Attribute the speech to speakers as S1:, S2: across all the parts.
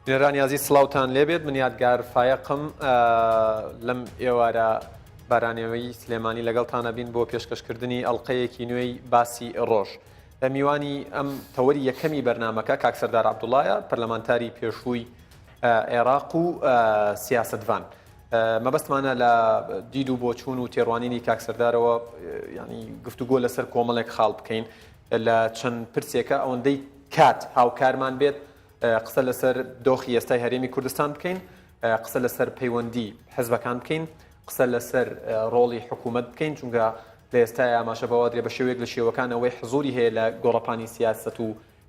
S1: بینەرانی ئازیز سڵاوتان لێبێت من یادگار فایەقم لەم ئێوارە بارانەوەی سلێمانی لەگەڵتانە بین بۆ پێشکەشکردنی ئەڵلقەیەکی نوێی باسی ڕۆژ لە میوانی ئەم تەوەری یەکەمی بەرنمەکە کاک سەردار عەبدوڵایە پەرلەمانتاری پێشووی عێراق و سیاستڤان مەبەستمانە لە دید و بۆچوون و تێڕوانینی کاک سەردارەوە ینی گفتوگۆ لەسەر کۆمەڵێک خاڵ بکەین لە چەند پرسێکە ئەوەندەی کات هاوکارمان بێت قسە لەسەر دۆخی ئێستای هەرێمی کوردستان بکەین قسە لەسەر پەیوەندی حزبەکان بکەین قسە لەسەر ڕۆڵی حکوومەت بکەین چونکە لە ئێستای ئاماژە بەوە درێ بە شێوەیەک لە شێوەکان ئەوەی حزوری هەیە لە گۆڕەپانی سیاست و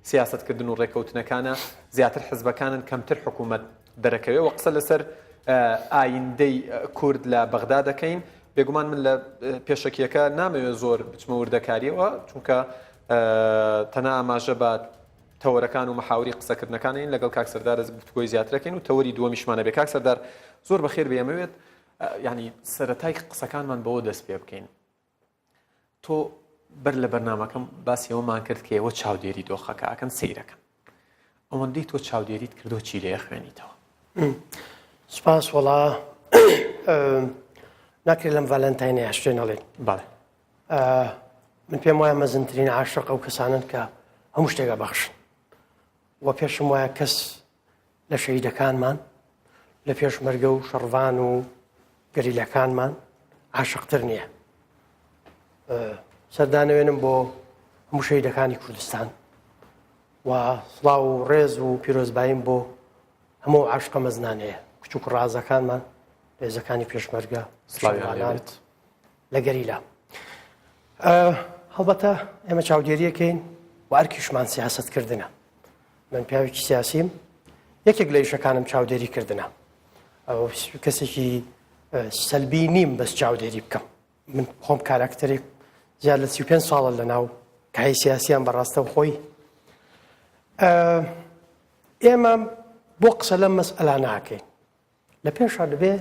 S1: سیاسەتکردن و ڕێککەوتنەکانە زیاتر حزبەکانن کەمتر حکوومەت دەرەکەوێ و قسە لەسەر ئایندەی کورد لە بەغدا دەکەین بێگومان من لە پێشەکیەکە نامەوێت زۆر بچمە وردەکاریەوە چونکە تەنها ئاماژە بە تەوەرەکان و محاوری قسەکردنەکانین لەگەڵ کاک سەردار گفتوگۆی زیاترەکەین و تەوەری دووەمیشمانە بێ کاک سەردار زۆر بەخێر بێ ئەمەوێت ینی سەرەتای قسەکانمان بەوە دەست پێ بکەین تۆ بەر لە بەرنمەکەم باسی ئەومان کرد کە ئێوە چاودێری دۆخەکە ئەکەن سەیرەکەن ئەوەندەی تۆ چاودێریت کردو چی لێ خوێنیتەوە
S2: سپاس وەڵا ناکرێت لەم ڤالنتاینە شتێ نەڵێن
S1: بەڵێ
S2: من پێم وایە مەزنترین عاشق ئەو کەسانن کە هەموو شتێکە بەخشن و پێشم وایە کەس لە شەهیدەکانمان، لە پێشمەرگە و شەڕڤان و گەریلاکانمان عاشقتر نییە. سەردانەوێنم بۆ هەموو شەهیدەکانی کوردستان و سڵاو و ڕێز و پیرۆزباییم بۆ هەموو عاشقە مەزنانەیە کچ و کوڕازەکانمان ڕێزەکانی پێشمەرگە
S1: سڵاویان
S2: لە گەریلا هەڵبەتە ئێمە چاودێریەکەین و ئەرکیشمان سیاستکردنە من پیاوێکی سیاسیم یەکێک لە ئیشەکانم چاودێری کردنە ئەو کەسێکی سەلبی نیم بەس چاودێری بکەم من خۆم کاراکتەرێک زیاد لە 35 ساڵە لە ناو کای سیاسیان بەڕاستە و خۆی ئێمە بۆ قسە لەم مەسئەلا ناکەین لە پێشا دەبێ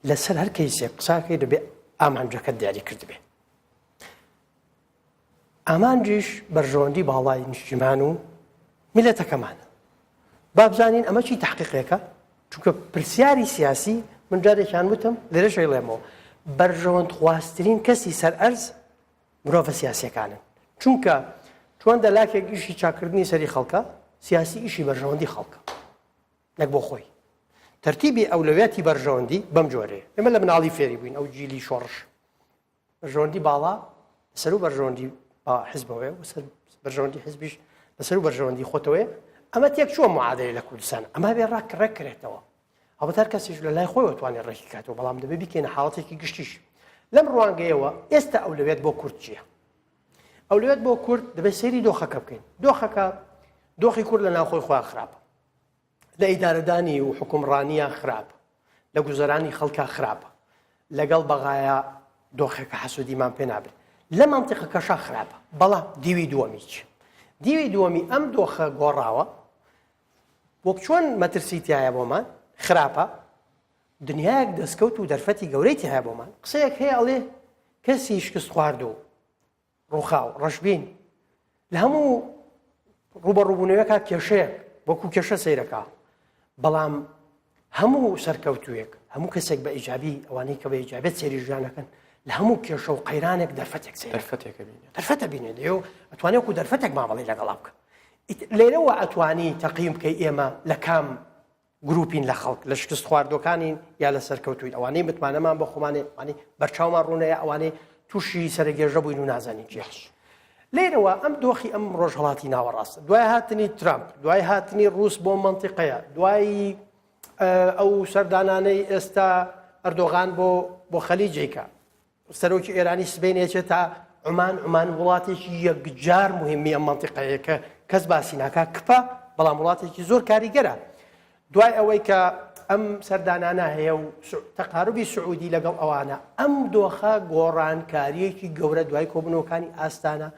S2: لەسەر هەر کەیسێک قساکەی دەبێ ئامانجەکە دیاری کردبێ ئامانجیش بەرژەوەندی باڵای نیشتیمان و میللەتەکەمانە. با بزانین ئەمە چی تەحقیقێکە؟ چونکە پرسیاری سیاسی من جارێکیان وتم لێرەش ئەیڵێمەوە بەرژەوەندخوازترین کەسی سەر ئەرز مرۆڤە سیاسیەکانن چونکە چۆن دەلاکێک ئیشی چاکردنی سەری خەڵکە سیاسی ئیشی بەرژەوەندی خەڵکە نەک بۆ خۆی تەرتیبی ئەولەویاتی بەرژەوەندی بەم جۆرەیە ئێمە لە مناڵی فێری بووین ئەو جیلی شۆڕش بەرژەوەندی باڵا لەسەرو بەرژەوەندی حزبەوەیە و سەر بەرژەوەندی حزبیش لەسەر بەرژەوەندی خۆتەوەیە ئەمە تێک چووە معادلە لە کوردستان ئەمە بێ ڕاک ڕێک کرێتەوە ئەوە هەر کەسیش لە لای خۆیەوە توانێت ڕێکی کاتەوە بەڵام دەبێ بیکەینە حاڵەتێکی گشتیش لەم ڕوانگەیەوە ئێستا ئەولەویەت بۆ کورد چییە ئەولەویەت بۆ کورد دەبێت سەیری دۆخەکە بکەین دۆخەکە دۆخی کورد لە ناوخۆی خۆیان خراپە لە ئیدارەدانی و حوکمڕانییا خراپە، لە گوزەرانی خەڵکا خراپە، لەگەڵ بەغایا دۆخێکە حەسوودیمان پێ نابرێ، لە مەنتیقەکەشا خراپە، بەڵام دیوی دووەمی چی؟ دیوی دووەمی ئەم دۆخە گۆڕاوە، وەک چۆن مەترسی تایە بۆمان، خراپە، دنیایەک دەستکەوت و دەرفەتی گەورەی تایە بۆمان، قسەیەک هەیە ئەڵێ کەسی شکستخواردوو ڕووخاو، ڕەشبین لە هەموو ڕووبەڕووبوونەوەکە کێشەیەک وەکو کێشە سەیرەکە بەڵام هەموو سەرکەوتوویەک هەموو کەسێک بە ئیجابی ئەوانەی کە بە ئیجابێت سەیری ژیانەکەن لە هەموو کێشە و قەیرانێک دەرفەتێک سەیر
S1: دەرفەتێکە بینێت
S2: دەرفەتە بینێت لێو ئەتوانێت وەکو دەرفەتێک مامەڵەی لەگەڵا بکە لێرەوە ئەتوانی تەقیم بکەی ئێمە لە کام گروپین لە خەڵک، لە شکست خواردوەکانین یا لە سەرکەوتوین، ئەوانەی متمانەمان بە خۆمانێ، ئەوانەی بەرچاومان ڕوونە یا ئەوانەی تووشی سەرەگێژە بووین و نازانین چیە. لێرەوە ئەم دۆخی ئەم ڕۆژهەڵاتی ناوەڕاستە، دوای هاتنی ترامپ، دوای هاتنی ڕووس بۆ مەنتیقەیە، دوای ئەو سەردانانەی ئێستا ئەردۆغان بۆ بۆ خەلیجێکە، سەرۆکی ئێرانی سبەینێ ئەچێتە عومان، عومان وڵاتێکی یەکجار مهمی ئەم مەنتیقەیە کە کەس باسی ناکا کپە، بەڵام وڵاتێکی زۆر کاریگەرە. دوای ئەوەی کە ئەم سەردانانە هەیە و تەقاروبی سعودی لەگەڵ ئەوانە، ئەم دۆخە گۆڕانکارییەکی گەورە دوای کۆبوونەوەکانی ئاستانە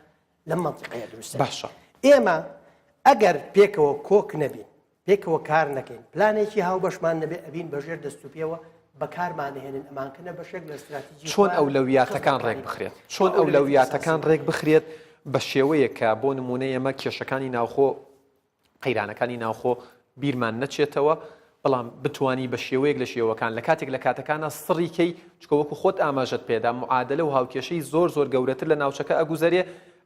S2: لەم مەنتیقەیە دروست
S1: باشە.
S2: ئێمە ئەگەر پێکەوە کۆک نەبین، پێکەوە کار نەکەین، پلانێکی هاوبەشمان نەبێ ئەبین بە ژێر دەست و پێوە بەکارمان ئەهێنن ئەمانکەنە بەشێک لە ستراتیجی
S1: چۆن ئەولەویاتەکان ڕێک بخرێت؟ چۆن ئەولەویاتەکان ڕێک بخرێت بە شێوەیەک کە بۆ نموونە ئێمە کێشەکانی ناوخۆ قەیرانەکانی ناوخۆ. بیرمان نەچێتەوە، بەڵام بتوانی بە شێوەیەک لە شێوەکان لە کاتێک لە کاتەکانا سڕی کەی، چونکە وەکو خۆت ئاماژەت پێدا معادەلە و هاوکێشەی زۆر زۆر گەورەتر لە ناوچەکە ئەگوزەرێ،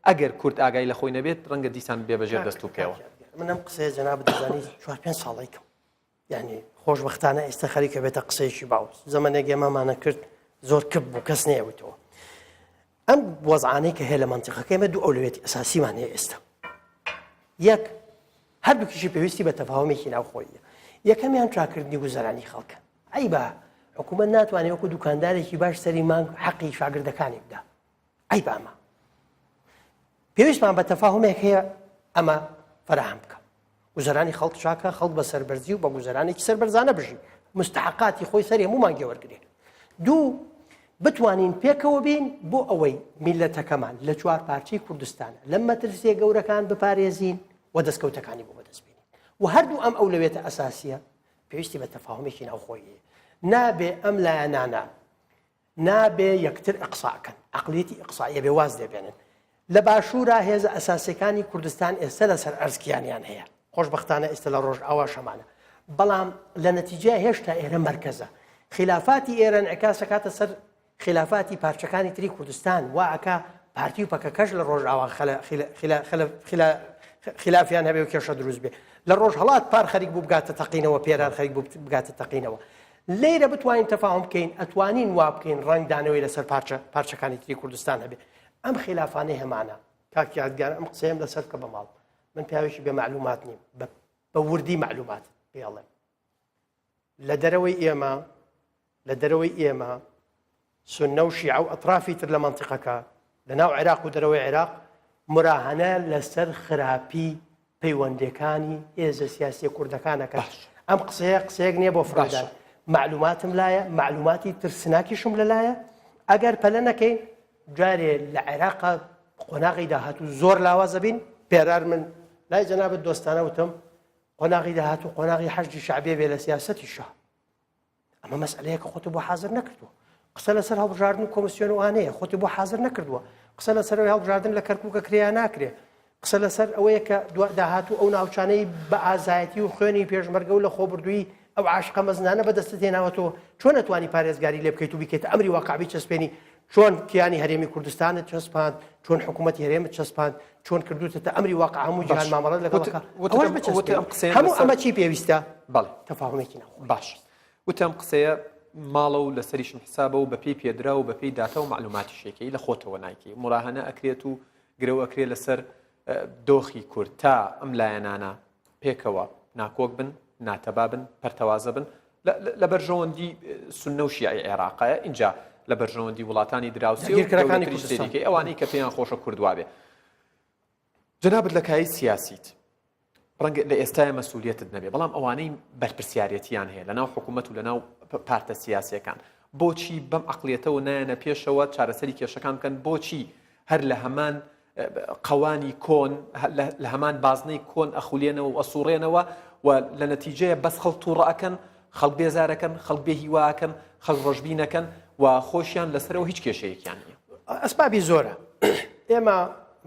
S1: ئەگەر کورد ئاگای لە خۆی نەبێت ڕەنگە دیسان ببێ بە ژێر دەست و پێوە.
S2: من ئەم قسەیە جەنابت دەزانی چوار پێنج ساڵەی کەم یعنی خۆشبەختانە ئێستا خەریکە بێتە قسەیەکی باو زەمەنێک ئێمەمانە کرد زۆر کپ بوو کەس نەیەوتەوە ئەم وەزعانەی کە هەیە لە مەنتیقەکە ئێمە دوو ئەولەویەتی ئەساسیمان هەیە ئێستا یەک هەردووکیشی پێویستی بە تەفاهمێکی ناوخۆییە یەکەمیان چاکردنی گوزەرانی خەڵکە عیبە حکوومەت ناتوانێت وەکو دوکاندارێکی باش سەری مانگ حەقی شاگردەکانی بدا عیبە ئەمە پێویستمان بە تەفاهمێک هەیە ئەمە فەراهەم بکە گوزەرانی خەڵک چاکە خەڵک بە سەربەرزی و بە گوزەرانێکی سەربەرزانە بژی مستحقاتی خۆی سەری هەموو مانگێ وەرگێ دوو بتوانین پێکەوە بین بۆ ئەوەی میلەتەکەمان لە چوار پارچەی کوردستان لەم مەترسیە گەورەکان بپارێزین و دەستکەوتەکانی بۆ بەدەست بێنین و هەردوو ئەم ئەولەوێتە ئەساسیە پێویستی بە تەفاهمێکی ناوخۆیی نابێ ئەم لایەنانە نابێ یەکتر ئیقسا کەن، عەقلیەتی ئیقسایی ئەبێ واز لێ بێنن. لە باشوورا هێزە ئەساسیەکانی کوردستان ئێستە لەسەر ئەرز کیانیان هەیە، خۆشبەختانە ئێستە لە ڕۆژئاواش هەمانە، بەڵام لە نەتیجەیا هێشتا ئێرە مەرکەزە. خیلافاتی ئێرە انعکاس ئەکاتە سەر خیلافاتی پارچەکانی تری کوردستان، وا ئەکا پارتی و پەکەکەش لە ڕۆژئاوا خلافیان هەبێ و کێشە دروست بێ. لە ڕۆژهەڵات پار خەریک بوو بگاتە تەقینەوە، پێرار خەریک بوو بگاتە تەقینەوە. لەیرە بتوانین تەفاهوم بکەین ئەتوانین وا بکەین ڕەنگدانەوەی لەسەر پارچە پارچەکانی تری کوردستان هەبێ ئەم خلافانەی هەمانە کاک یادگار ئەم قسەیەم لەسەر بکە بە ماڵ من پیاوێکی بێ معلومات نیم بە وردی معلومات پێڵێم لە دەرەوەی ئێمە لە دەرەوەی ئێمە سوننە و شیعە و ئەترافی تر لە مەنتیقەکە، لە ناو عێراق و دەرەوەی عێراق، موراهەنە لەسەر خراپی پەیوەندێکانی هێزە سیاسیە کوردەکان ئەکەن. ئەم قسەیە قسەیەک نییە بۆ فڕێدان. مەعلوماتم لایە، مەعلوماتی ترسناکیشم لەلایە. ئەگەر پەلە نەکەین، جارێ لە عێراقا قۆناغی داهاتوو زۆر لاواز ئەبین. پێرار من لای جەنابت دۆستانە وتم، قۆناغی داهاتوو قۆناغی حەشدی شەعبیە بێ لە سیاسەتی شا. ئەمە مەسئلەیە کە خۆت بۆ حاضر نەکردووە قسە لەسەر هەڵبژاردن و کۆمسیۆن وانەیە خۆتی بۆ حاضر نەکردووە قسە لەسەر ئەوەی هەڵبژاردن لە کەرکووکە کرێ ناکرێ قسە لەسەر ئەوەیە کە داهاتوو ئەو ناوچانەی بە ئازایەتی و خوێنی پێشمەرگە و لە خۆبردووی ئەو عاشقە مەزنانە بەدەستت هێناوەتەوە چۆن ئەتوانی پارێزگاری لێ بکەیت و بیکەیتە ئەمری واقعبی چەسپێنی چۆن کیانی هەرێمی کوردستانت چەسپاند چۆن حکوومەتی هەرێمت چەسپاند چۆن کردوتەتە ئەمری واقع هەموو جیهان مامەڵە لەگەڵ هەموو ئەمە چی پێویستە
S1: بەڵێ
S2: تەفاهمێکی ناوخۆ
S1: باش وتم قسەیە ماڵە و لەسەریشم حسابە و بەپێی پێدرا و بەپێی داتا و معلوماتی شێکەی لە خۆتەوە نایکەی مراهەنە ئەکرێت و گرەو ئەکرێت لەسەر دۆخی کورد تا ئەم لایەنانە پێکەوە ناکۆک بن ناتەبا بن پەرتەوازە بن لە بەرژەوەندی سوننە و شیعەی عێراقە ئینجا لە بەرژەوەندی وڵاتانی دراوسێ و
S2: داگیرکەرەکانی
S1: گەورەتریش
S2: کوردستان.
S1: سەیری کەی ئەوانەی کە پێیان خۆشە کورد وابێ جەنابت لە کایەی سیاسیت ڕەنگە لە ئێستایا مەسئولیەتت نەبێ بەڵام ئەوانەی بەرپرسیارێتیان هەیە لەناو حکوومەت و لەناو پارتە سیاسیەکان بۆچی بەم عەقڵیەتەوە نایەنە پێشەوە چارەسەری کێشەکان بکەن بۆچی هەر لە هەمان قەوانی کۆن لە هەمان بازنەی کۆن ئەخولێنەوە و ئەسوڕێنەوە و لە نەتیجەیە بەس خەڵک تووڕە ئەکەن خەڵک بێزارەکەن خەڵک بێ هیواکەن خەڵک ڕەشبینەکەن و خۆشیان لەسەرەوە هیچ کێشەیەکیان نییە.
S2: ئەسبابی زۆرە ئێمە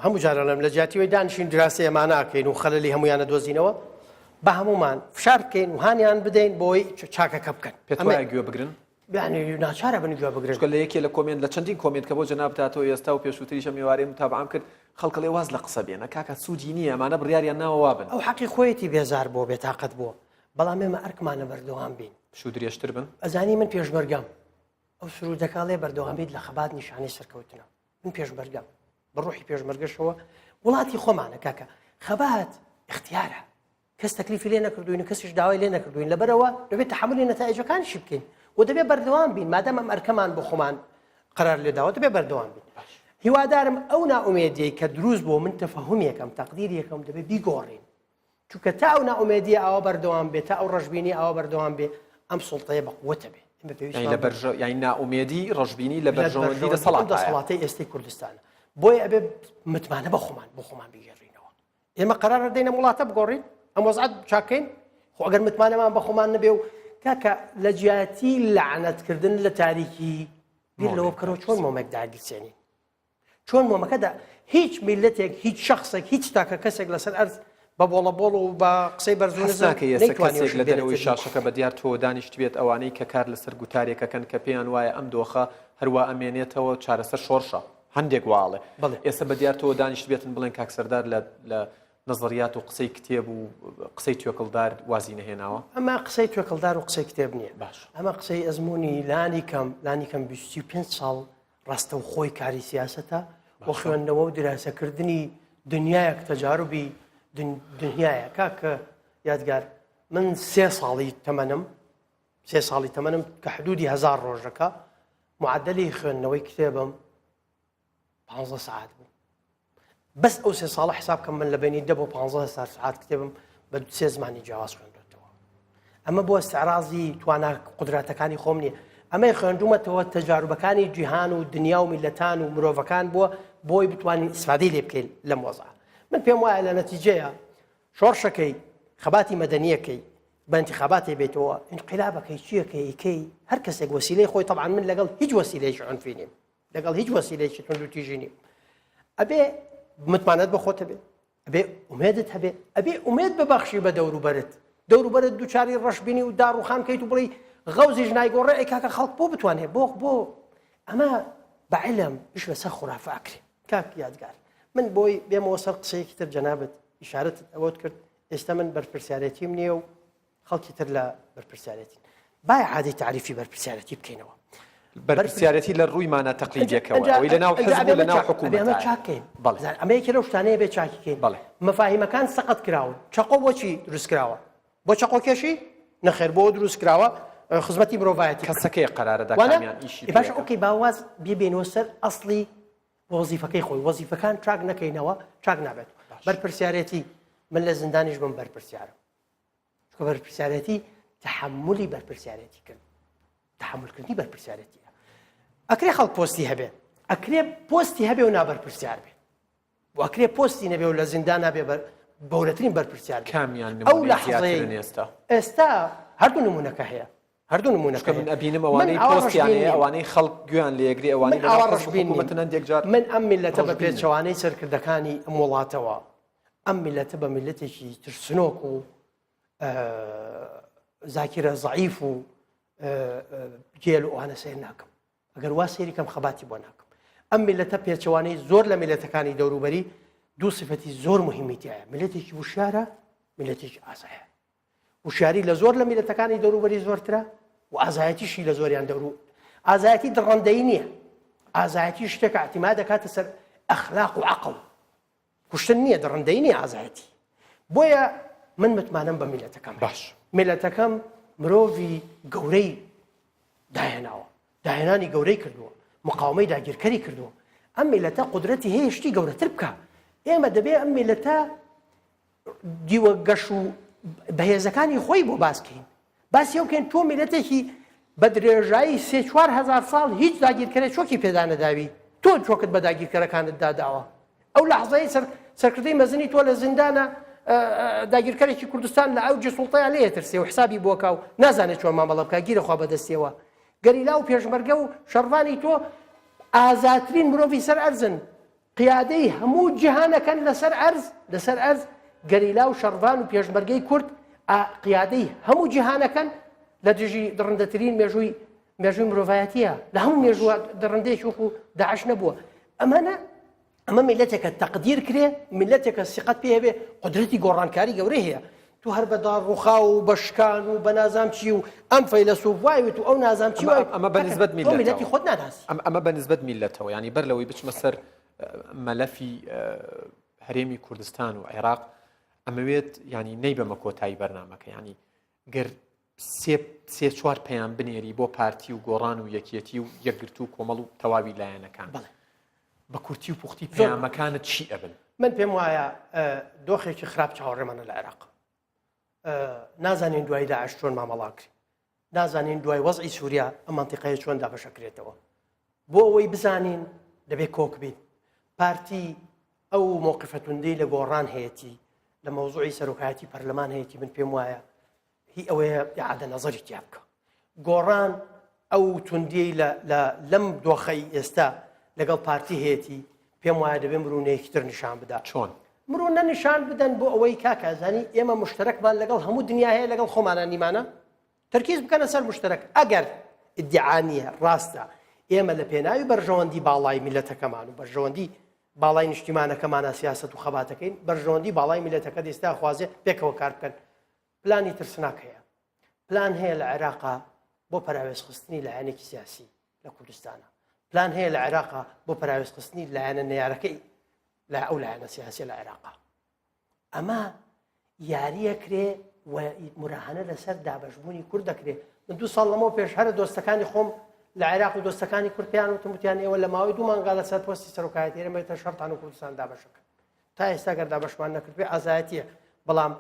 S2: هەموو جارەڵێم لە جیاتی وەی دانیشین دراسەی ئەمانە ئەکەین و خەلەلی هەمویانە دۆزینەوە بە هەمومان فشار بکەین و هانیان بدەین بۆی چاکەکە بکەن
S1: پێت وایە گوێ بگرن؟
S2: یعنی ناچارە بن گوێ بگرن
S1: چونکە لە یەکێ لە comment لە چەندین comment کە بۆ جەنابت هاتەوە ئێستا و پێشووتریش ئەم ئێوارەیە متابعەم کرد خەڵک ئەڵێ واز لە قسە بێنە کاکە سوودی نییە ئەمانە بڕیاریان ناوە وابن.
S2: ئەو حەقی خۆیەتی بێزار بووە بێتاقەت بووە بەڵام ئێمە ئەرکمانە بەردەوام بین.
S1: پشوو درێژتر بن.
S2: ئەزانی من پێشمەرگەم ئەو سروودەکە ئەڵێ بەردەوام بیت لە خەبات نیشانەی سەرکەوتنە من پێشمەرگەم بە ڕۆحی پێشمەرگەشەوە وڵاتی خۆمانە کاکە خەبات اختیارە کەس تەکلیفی لێ نەکردوین و کەسیش داوای لێ نەکردوین لەبەرەوە دەبێت تەحملی نەتایجەکانیشی بکەین و دەبێت بەردەوام بین مادەم ئەم ئەرکەمان بۆ خۆمان قرار لێداوە دەبێت بەردەوام بین هیوادارم ئەو نائومێدیەی کە دروست بۆ من تەفەهوم یەکەم تەقدیر یەکەم دەبێت بیگۆڕین چونکە تا ئەو نائومێدیە ئاوا بەردەوام بێت تا ئەو ڕەشبینی ئاوا بەردەوام بێ ئەم سوڵتەیە بە قوتە بێ ئێمە پێویستمان
S1: لە بەرژە یانی نائومێدی ڕەشبینی لە بەرژەوەندی دەسەڵات
S2: دەسەڵاتی ئێستەی کوردستانە بۆیە ئەبێ متمانە بە خۆمان بۆ خۆمان بگێڕینەوە ئێمە قەرارە دەین ئەم وڵاتە بگۆڕین ئەم وەزعەت چاکەین خۆ ئەگەر متمانەمان بە خۆمان نەبێ و کاکە لە جیاتی لەعنەتکردن لە تاریکی بیر لەوە بکەرەوە چۆن مۆمێک داگیرسێنین چۆن مۆمەکەدا هیچ میلەتێک هیچ شخصێک هیچ تاکە کەسێک لەسەر ئەرز بە بۆڵە بۆڵ و بە قسەی بەرز و
S1: هەست
S2: نزم
S1: ناکەی ئێستا
S2: نەیتوانیوە
S1: کەسێک
S2: شت
S1: لە
S2: بێنێتە
S1: دەرەوەی
S2: دی.
S1: شاشەکە بە دیار تۆوە دانیشتبێت ئەوانەی کە کار لەسەر گوتارێک ئەکەن کە پێیان وایە ئەم دۆخە هەروا ئەمێنێتەوە چارەسەر شۆڕشە هەندێک وا ئەڵێ
S2: بەڵێ.
S1: ئێستا بە دیار تۆوە دانیشتبێتن بڵێن کاک سەردار لە لە نەزەریات و قسەی کتێب و قسەی توێکڵدار وازی نەهێناوە؟
S2: ئەمە قسەی توێکڵدار و قسەی کتێب نییە.
S1: باش.
S2: ئەمە قسەی ئەزموونی لانی کەم لانی کەم 25 ساڵ ڕاستەوخۆی کاری سیاسەتە و خوێندنەوە و دراسەکردنی دنیایەک تەجاروبی دنیایە کاک یادگار من سێ ساڵی تەمەنم سێ ساڵی تەمەنم کە حدودی هزار ڕۆژەکە معدلی خوێندنەوەی کتێبم پ سعات بوو بەس ئەو سێ ساڵە حساب کەم من لە بینی دە بۆ پ هزار سعات کتێبم بە سێ زمانی جیاواز خوێندوێتەوە ئەمە بۆ استعراضی توانا قدراتەکانی خۆم نییە ئەمەی خوێندومەتەوە تەجاروبەکانی جیهان و دنیا و میلەتان و مرۆڤەکان بووە بۆی بتوانین ئیسفادەی لێ بکەین لەم وەزع من پێم وایە لە نەتیجەیە شۆڕشەکەی خەباتی مەدەنیەکەی بە انتخاباتی بێتەوە انقلابەکەی چیەکەی کەی هەر کەسێک وەسیلەی خۆی طبعا من لەگەڵ هیچ وەسیلەیەکی عنفی نیم لەگەڵ هیچ وەسیلەیەکی توندوتیژی نیم ئەبێ متمانەت بە خۆتە بێ ئەبێ ئومێدت هەبێ ئەبێ ئومێد ببەخشی بە دەوروبەرت دەوروبەرت دووچاری ڕەشبینی و داڕوخان کەیت و بڵێی غەوزیش نایگۆڕێ ئەی کاکە خەڵک بۆ بتوانێ بۆ بۆ ئەمە بە علم ئیش لەسەر خورافە ئەکرێ کاک یادگار من بۆی بێمەوە سەر قسەیەکی تر جەنابت ئیشارەتت ئەوەت کرد ئێستا من بەرپرسیارێتیم نییە و خەڵکی تر لە بەرپرسیارێتین با عادی تعریفی بەرپرسیارەتی بکەینەوە.
S1: بەرپرسیارەتی لە ڕووی مانا تەقلیدیەکەوە ئەوەی لە ناو حزب و لە ناو حکوومەت
S2: ئەمە چاکەین بەڵێ ئەمە یەکێ لەو شتانەیە بێ چاکیکەین بەڵێ مەفاهیمەکان سەقەت کراون چەقۆ بۆچی دروست کراوە بۆ چەقۆ کێشی نەخێر بۆ دروست کراوە خزمەتی مرۆڤایەتی
S1: کەسەکەی قەرارەدا کامیان ئیشی
S2: باش okay باواز بێنەوە سەر ئەسڵی وەزیفەکەی خۆی وەزیفەکان چاک نەکەینەوە چاک نابێت بەرپرسیارەتی من لە زیندانیش بم بەرپرسیارم چونکە بەرپرسیارەتی تحملی بەرپرسیارەتی کرد تحملکردنی بەرپرسیارەتیە ئەکرێ خەڵک پۆستی هەبێ ئەکرێ پۆستی هەبێ و نابەرپرسیار بێ و ئەکرێ پۆستی نەبێ و لە زیندان نابێ بەر گەورەترین بەرپرسیار
S1: کامیان ئەو لە ئێستا
S2: ئێستا هەردوو نمونەکە هەیە هەردوو نمونەکە
S1: من ئەبینم ئەوانەی پۆستیان هەیە ئەوانەی خەڵک گوێیان لێگری ئەوانەی
S2: ئاوا ڕەشبین هەندێک جار من ئەم میلەتە بە پێچەوانەی سەرکردەکانی ئەم وڵاتەوە ئەم میلەتە بە میلەتێکی ترسنۆک و زاکیرە زەعیف و گێل و ئەوانە سێر ناکەم ئەگەر وا سێری کەم خەباتی بۆ ناکەم ئەم میلەتە پێچەوانەی زۆر لە میلەتەکانی دەوروبەری دوو سفەتی زۆر مهمی تایە میلەتێکی وشارە میلەتێکی ئازایە وشیاری لە زۆر لە میلەتەکانی دەوروبەری زۆرترە و ئازایەتیشی لە زۆریان دەورو ئازایەتی دڕندەی نییە ئازایەتی شتێکە اعتماد دەکاتە سەر ئەخلاق و عقل کوشتن نییە دڕندەی نییە ئازایەتی بۆیە من متمانەم بە میلەتەکەم
S1: باش
S2: میلەتەکەم مرۆڤی گەورەی داهێناوە داهێنانی گەورەی کردووە مقاومەی داگیرکەری کردووە ئەم میلەتە قدرەتی هەیە شتی گەورەتر بکە ئێمە دەبێ ئەم میلەتە دیوە گەش و بەهێزەکانی خۆی بۆ باسکەین باسی ئەو بکەین تۆ میلەتێکی بە درێژایی سێ چوار هەزار ساڵ هیچ داگیرکەرێک چۆکی پێدا نەداوی تۆ چۆکت بە داگیرکەرەکانت داداوە ئەو لەحزەی سەر سەرکردەی مەزنی تۆ لە زیندانە داگیرکەرێکی کوردستان لە ئەوجی سوڵتەیان لێ ترسێ و حسابی بۆکا و نازانێت چۆن مامەڵە بکا گیرە خوا بەدەستیەوە گەریلا و پێشمەرگە و شەڕڤانی تۆ ئازاترین مرۆڤی سەر ئەرزن قیادەی هەموو جیهانەکەن لەسەر ئەرز لەسەر ئەرز گەریلا و شەڕڤان و پێشمەرگەی کورد قیادەی هەموو جیهانەکەن لە دژی دڕندەترین مێژووی مێژووی مرۆڤایەتیە لە هەموو مێژووە دڕندەیەکی وەکو داعش نەبووە ئەمانە ئەمە میلەتێکە تەقدیر کرێ میلەتێکە سیقەت پێ هەبێ قدرەتی گۆڕانکاری گەورەی هەیە تو هەر بە داڕوخا و بە شکان و بە نازام چی و ئەم فەیلەسوف وایوت و ئەو نازام چی وای
S1: ئەمە بە نسبەت
S2: میلەتی میلەتی خۆت ناناسی
S1: ئەم ئەمە بە نسبەت میلەتەوە ینی بەر لەوەی بچمە سەر مەلەفی هەرێمی کوردستان و عێراق ئەمەوێت ینی نەیبەمە کۆتایی بەرنمەکە ینی گەر سێ سێ چوار پەیام بنێری بۆ پارتی و گۆڕان و یەکێتی و یەکگرتوو و کۆمەڵ و تەواوی لایەنەکان
S2: بەڵێ.
S1: بە کورتی و پوختی پەیامەکانت چی ئەبن؟
S2: من پێم وایە دۆخێکی خراپ چاوەڕێمانە لە عێراق نازانین دوای داعش چۆن مامەڵاکرێ نازانین دوای وەزعی سووریا ئەم منتیقەیە چۆن دابەشەکرێتەوە بۆ ئەوەی بزانین دەبێت کۆک بین پارتی ئەو مۆقفە توندەی لە گۆڕان هەیەتی لە مەوزوعی سەرۆکایەتی پەرلەمان هەیەتی من پێم وایە هی ئەوەیە ئیعادە نەزەری تیا بکە گۆڕان ئەو توندیەی لە لەم دۆخەی ئێستا لەگەڵ پارتی هەیەتی پێم وایە دەبێ مرونەیەکی تر نیشان بدا
S1: چۆن؟
S2: مرونە نیشان بدەن بۆ ئەوەی کاکە ئەزانی ئێمە مشتەرەکمان لەگەڵ هەموو دنیا هەیە لەگەڵ خۆمانە نیمانە تەرکیز بکەنە سەر مشتەرەک ئەگەر ئیدعا نییە ڕاستە ئێمە لە پێناوی بەرژەوەندی باڵای میلەتەکەمان و بەرژەوەندی باڵای نیشتیمانەکەمانە سیاست و خەباتەکەین بەرژەوەندی باڵای میلەتەکە ئێستا خوازێ پێکەوە کار بکەن پلانی ترسناک هەیە پلان هەیە لە عێراقا بۆ پەراوێزخستنی لایەنێکی سیاسی لە کوردستانە پلان هەیە لە عێراقا بۆ پەراوێزخستنی لایەنە نەیارەکەی لە ئەو لایەنە سیاسیە لە عێراقا ئەمە یاریە کرێ و مراهنە لەسەر دابشبوونی کورد دەکرێ من دو ساڵ لەمەوە پێش هەرە دۆستەکانی خۆم لە عێراق و دۆستەکانی کورد پێیان وتم وتیان ئێوە لە ماوەی دوو مانگا لەسەر پۆستی سەرۆکایەتی هەرێم شەڕتان و کوردستان دابەشەکەن تا ئێستا گەر دابەشمان نەکردبێ ئازایەتیە بەڵام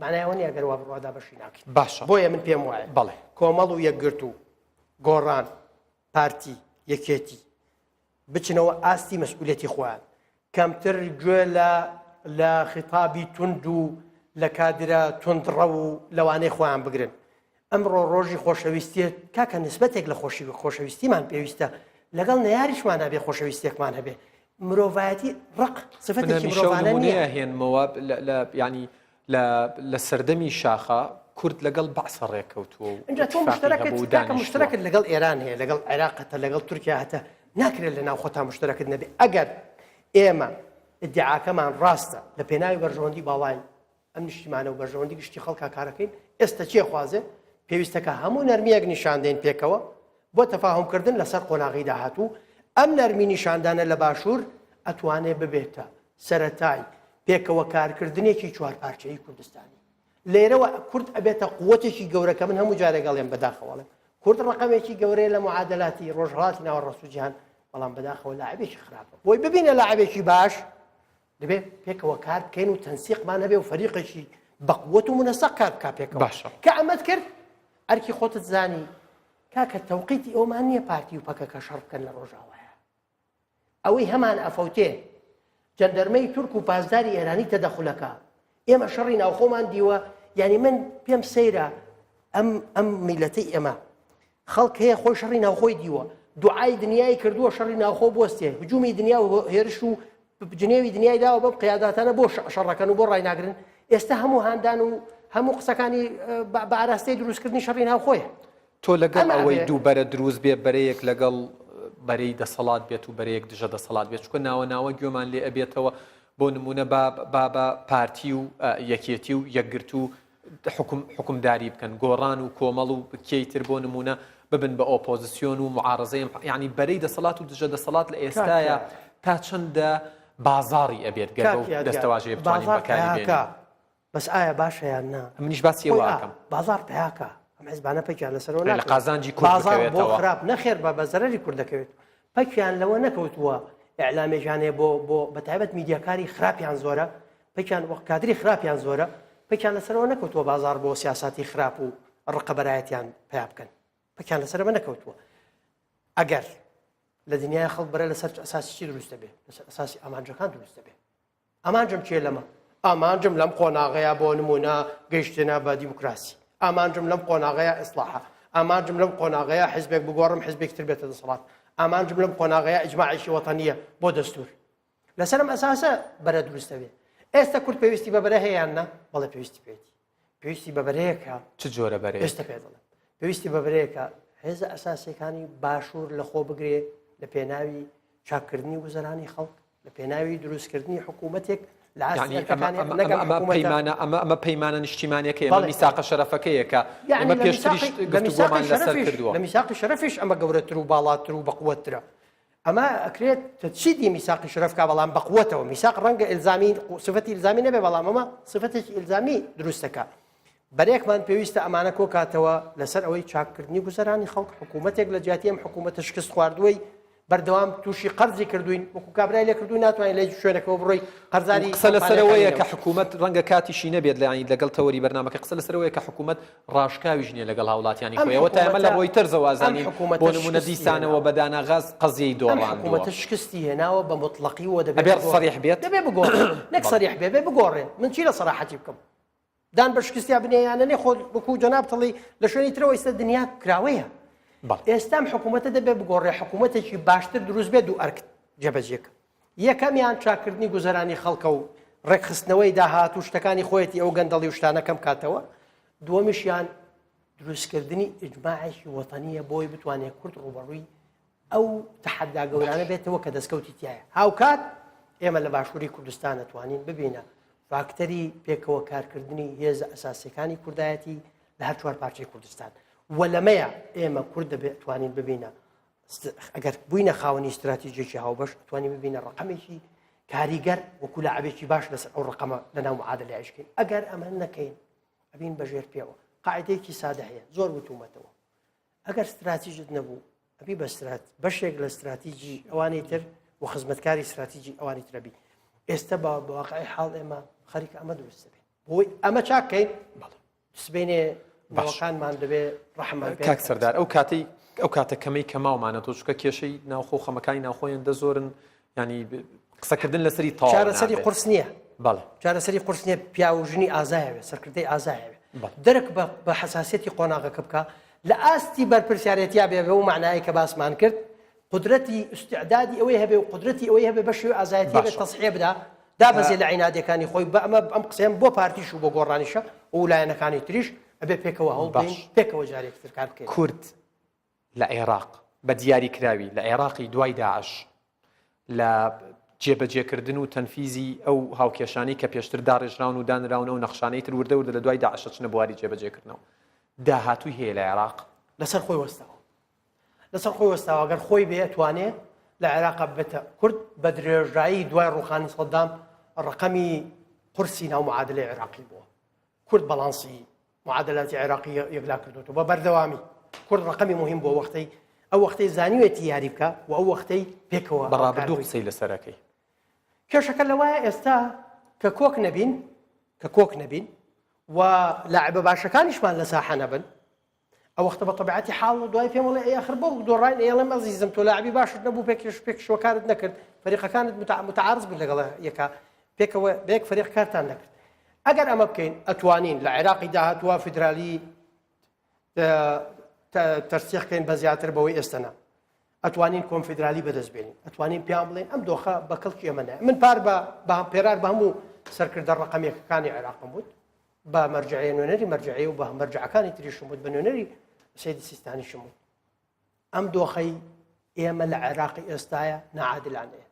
S2: معنای ئەوە نییە گەر وا بڕوا دابەشی ناکەین
S1: باشە
S2: بۆیە من پێم وایە
S1: بەڵێ
S2: کۆمەڵ و یەکگرتوو گۆڕان پارتی یەکێتی بچنەوە ئاستی مەسئولەتی خۆیان کەمتر گوێ لە لە خیتابی توند و لە کادرە توندڕەو و لەوانەی خۆیان بگرن ئەمڕۆ ڕۆژی خۆشەویستیە کاکە نسبەتێک لە خۆشی و خۆشەویستیمان پێویستە لەگەڵ نەیاریشمان هەبێ خۆشەویستێکمان هەبێ مرۆڤایەتی ڕق سفەتێکی مرۆڤانە نییە
S1: هێنمەوە لە ینی لە سەردەمی شاخە کورد لەگەڵ بەعسە ڕێککەوتووە و
S2: ئینجا تۆ مشتەرەکت کاکە مشتەرەکت لەگەڵ ئێران هەیە لەگەڵ عێراق هەتە لەگەڵ تورکیا هەتە ناکرێت لە ناو خۆتا مشتەرەکت نەبێ ئەگەر ئێمە ئیدعاکەمان ڕاستە لە پێناوی بەرژەوەندی باڵای ئەم نیشتیمانە و بەرژەوەندی گشتی خەڵکا کارەکەین ئێستا چێ خوازێ پێویستەکە هەموو نەرمیەک نیشاندەین پێکەوە بۆ تەفاهمکردن لەسەر قۆناغی داهاتوو ئەم نەرمی نیشاندانە لە باشوور ئەتوانێ ببێتە سەرەتای پێکەوە کارکردنێکی چوارپارچەیی کوردستانی لێرەوە کورد ئەبێتە قوتێکی گەورە کە من هەموو جارێک ئەڵێم بەداخەوەڵێم کورد ڕقەمێکی گەورەیە لە معادلاتی ڕۆژهەڵاتی ناوەڕاست و جیهان بەڵام بەداخەوە لاعبێکی خراپە بۆی ببینە لاعبێکی باش دەبێت پێکەوە کار بکەین و تەنسیقمان هەبێ و فەریقێکی بەقوت و منەسەق کار بکا پێکەوە
S1: باشە
S2: کە ئەمەت کرد ئەرکی خۆتت زانی کاکە تەوقیتی ئەومان نییە پارتی و پەکەکە شەڕ بکەن لە ڕۆژاوایە ئەوەی هەمان ئەفەوتێ جەندەرمەی تورک و پاسداری ئێرانی تەدەخولەکە ئێمە شەڕی ناوخۆمان دیوە یعنی من پێم سەیرە ئەم ئەم میلەتەی ئێمە خەڵک هەیە خۆی شەڕی ناوخۆی دیوە دوعای دنیای کردووە شەڕی ناوخۆ بوەستێ هجومی دنیا و هێرش و جنێوی دنیای داوە بەم قیاداتانە بۆ شەڕەکەن و بۆ ڕایناگرن ئێستا هەموو هاندان و هەموو قسەکانی بە ئاراستەی دروستکردنی شەڕی ناوخۆیە
S1: تۆ لەگەڵ ئەوەی دوو بەرە دروست بێ بەرەیەک لەگەڵ بەرەی دەسەڵات بێت و بەرەیەک دژە دەسەڵات بێت چونکە ناوە ناوە گوێمان لێ ئەبێتەوە بۆ نمونە با با پارتی و یەکێتی و یەکگرتوو حوکم حوکمداری بکەن گۆڕان و کۆمەڵ و کێی تر بۆ نمونە ببن بە ئۆپۆزیسیۆن و معارەزەی یعنی بەرەی دەسەڵات و دژە دەسەڵات لە ئێستایا تا چەندە بازاڕی ئەبێت گەر بەو دەستەواژەیە بتوانین بەکاری بێنین
S2: بەس ئایا باشە یان نا
S1: منیش باسی ئەوە ئەکەم
S2: بازاڕ پیاکە ئەم حزبانە پەکیان لەسەرەوە
S1: لە قازانجی کورد
S2: بازاڕ بۆ خراپ نەخێر بە بە زەرەری کورد دەکەوێت پەکیان لەوە نەکەوتووە ئیعلامێکیان هەیە بۆ بۆ بەتایبەت میدیاکاری خراپیان زۆرە پەکیان وەک کادری خراپیان زۆرە پەکیان لەسەرەوە نەکەوتووە بازاڕ بۆ سیاساتی خراپ و ڕقەبەرایەتیان پیا بکەن پەکیان لەسەرەوە نەکەوتووە ئەگەر لە دنیای خەڵک بەرە لەسەر ئەساسی چی دروست دەبێت لەسەر ئەساسی ئامانجەکان دروست دەبێت ئامانجم چیە لەمە؟ ئامانجم لەم قۆناغەیە بۆ نمونە گەیشتنە بە دیموکراسی ئامانجم لەم قۆناغەیە ئیسلاحە ئامانجم لەم قۆناغەیە حزبێک بگۆڕم حزبێک تر بێتە دەسەڵات ئامانجم لەم قۆناغەیە ئیجماعێکی وەتەنیە بۆ دەستور لەسەرم ئەساسە بەرە دروستە بێ ئێستا کورد پێویستی بە بەرە هەیە یان نا بەڵێ پێویستی پێێتی پێویستی بە بەرەیەکە
S1: چ جۆرە بەرەیەک؟
S2: ئێستا پێ دەڵێم پێویستی بە بەرەیەکە هێزە ئەساسیەکانی باشوور لە خۆ بگرێ لە پێناوی چاککردنی گوزەرانی خەڵک لە پێناوی دروستکردنی حکوومەتێک لە ئاستی ئەرکەکانی نەک ئەم
S1: ئەمە
S2: حکوومەتە
S1: پەیمانە ئەمە ئەمە پەیمانە نیشتیمانیەکەی ئەمە
S2: بەڵێ.
S1: میساقە شەرەفەکەیە کە
S2: یعنی
S1: ئێمە
S2: لە
S1: پێشتریش
S2: میساقی لە
S1: گفتوگۆمان
S2: میساقی
S1: لەسەر
S2: شەرەفیش
S1: کردووە
S2: لە میساقی شەرەفیش ئەمە گەورەتر و باڵاتر و بەقوەتترە ئەمە ئەکرێت تەجسیدی میساقی شەرەف کا بەڵام بەقوەتەوە میساق ڕەنگە ئیلزامی سفەتی ئیلزامی نەبێ بەڵام ئەمە سفەتێکی ئیلزامی دروستەکە بەرێکمان پێویستە ئەمانە کۆکاتەوە لەسەر ئەوەی چاککردنی گوزەرانی خەڵک حکوومەتێک لە جیاتی ئەم حکوومەتە شکست خواردووەی بەردەوام تووشی قەرزی کردوین وەکو کابرای لێ کردوین ناتوانین لە هیچ شوێنێکەوە بڕۆی قەرزاری
S1: قسە لەسەرەوەیە
S2: کۆمپانیاکانی
S1: کە حکوومەت ڕەنگە کاتیشی نەبێت لە یانی لەگەڵ تەوەری بەرنامەکە قسە لەسەرەوەیە کە حکوومەت ڕاشکاویش نییە لەگەڵ هاوڵاتیانی
S2: ئەم
S1: خۆی ئەوە تا ئێمە لە
S2: حکوومەتە
S1: ڕۆیتەرزەوە
S2: ئەم
S1: ئەزانین
S2: حکوومەتە
S1: بۆ نموونە
S2: شکستی
S1: دیسانەوە
S2: هێناوە
S1: بە دانا غاز قەزیەی
S2: ئەم
S1: دۆڕاندووە
S2: حکوومەتە شکستی هێناوە بە موتڵەقی و دەبێ
S1: ئەبێ
S2: بگۆڕێ
S1: سەریح بێت
S2: دەبێ بگۆڕێ نەک
S1: بەڵێ
S2: سەریح بێ بێ بگۆڕێ من چی لە سەراحەتی بکەم دان بە شکستیا بنێ یان نەنێ خۆ وەکو جەناب تڵی لە شوێنی ترەوە ئێستا دنیا کراوەیە
S1: بەڵێ
S2: ئێستا ئەم حکوومەتە دەبێ بگۆڕێ حکوومەتێکی باشتر دروست بێت دوو ئەرک جێبەجێکە یەکەمیان چاکردنی گوزەرانی خەڵکە و ڕێکخستنەوەی داهات و شتەکانی خۆیەتی ئەو گەندەڵی و شتانە کەم کاتەوە، دووەمیشیان دروستکردنی ئیجماعێکی وەتەنییە بۆی بتوانێت کورد ڕووبەڕووی ئەو تەحەدا گەورانە بێتەوە کە دەستکەوتی تایە. هاوکات ئێمە لە باشووری کوردستان ئەتوانین ببینە فاکتەری پێکەوە کارکردنی هێزە ئەساسیەکانی کوردایەتی لە هەر چوار پارچەی کوردستان و لەمەیە ئێمە کورد دەبێت توانین ببینە ئەگەر بووینە خاوەنی استراتیژێکی هاوبەش توانین ببینە ڕقەمێکی کاریگەر وەکو لاعبێکی باش لەسەر ئەو ڕقەمە لەناو معادلە عیشکەین ئەگەر ئەمە نەکەین ئەبین بەژێر پێوە قاعدەیەکی سادە هەیە زۆر وتومەتەوە ئەگەر ستراتیژت نەبوو ئەبی بە سترات بەشێک لە ستراتیجی ئەوانی تر و خزمەتکاری ستراتیجی ئەوانی ترەبی ئێستا بە واقعی حاڵ ئێمە خەریکە ئەمە دروست دەبێت بۆی ئەمە چاکەین بەڵێ سبینێ باوەکانمان دەبێ ڕەحمان
S1: کاک سەردار ئەو کاتەی ئەو کاتە کەمەی کەماومانە تۆ چکە کێشەی ناوخۆ خەمەکانی ناوخۆیان دە زۆرن ینی قسەکردن لەسەری تەواو
S2: چارەسەری قورس نییە
S1: بەڵێ
S2: چارەسەری قورس نییە پیاو و ژنی ئازایەوێ سەرکردەی ئازایەوێ دەرک بە حەساسیەتی قۆناغەکە بکە لە ئاستی بەرپرسیارێتیا بێ بەو معنایە کە باسمان کرد قدرەتی ئیستعدادی ئەوەی هەبێ و قدرەتی ئەوەی هەبێ بەشی ئازایەتی بێت تەسحیە بدا دابەزێ لە عینادەکانی خۆی بە ئەمە ئەم قسەیەم بۆ پارتیش و بۆ گۆڕانیشە و لایەنەکانی تریش ئەبێ پێکەوە هەوڵ بەین پێکەوە جارێکی تر کار بکەین
S1: کورد لە عێراق، بە دیاریکراوی لە عێراقی دوای داعش، لە جێبەجێکردن و تەنفیزی ئەو هاوکێشانەی کە پێشتر داڕێژراون و دانراون، ئەو نەخشانەی تر وردە وردە لە دوای داعش ئەچنە بواری جێبەجێکردنەوە. داهاتووی هەیە لە عێراق؟
S2: لەسەر خۆی وەستاوە. لەسەر خۆی وەستاوە. گەر خۆی بێ ئەتوانێ لە عێراقا ببێتە کورد بە درێژایی دوای ڕووخانی سەدام ڕەقەمی قورسی ناو معادلەی عێراقی بووە. کورد بەڵانسی معادلاتی عێراقی یەکلا کردوەوە بە بەردەوامی کورد ڕقەمی مهم بۆ وەختەی ئەو وەختەی زانیوێتی یاری بکە و ئەو وەختەی پێکەوە
S1: بەڕابردوو قسەی لەسەرەکەی
S2: کێشەکە لەوایە ئێستا کە کۆک نەبین کە کۆک نەبین و لاعبە باشەکانیشمان لە ساحە نەبن ئەو وەختە بە تەبعەتی حاڵ و دوای پێم وڵێ ئەی ئەخر بۆ دۆڕاین ئێڵم ئەزیزم تۆ لاعبی باشت نەبوو پێکش پێکشوەکارت نەکرد فەریقەکانت متعارض بوون لەگەڵ یەکا پێکەوە بەیەک فەریق کارتان نەکرد ئەگەر ئەمە بکەین ئەتوانین لە عێراقی داهاتووە فیدرالی تەرسیخکەین بە زیاتر بەوەی ئێستەنا ئەتوانین کۆنفیدرالی بەدەست بێنین ئەتوانین پێیان بڵێن ئەم دۆخە بە کەڵکی ئێمە نایە من پار بە پێرار بە هەموو سەرکردە ڕقەمیەکەکانی عێراقم وت بە مەرجعەیە نوێنەری مەرجعەیە و بە مەرجعەکانی تریشم وت بە نوێنەری سەیدی سیستانیشم وت ئەم دۆخەی ئێمە لە عێراقی ئێستاە نەعادلانەیە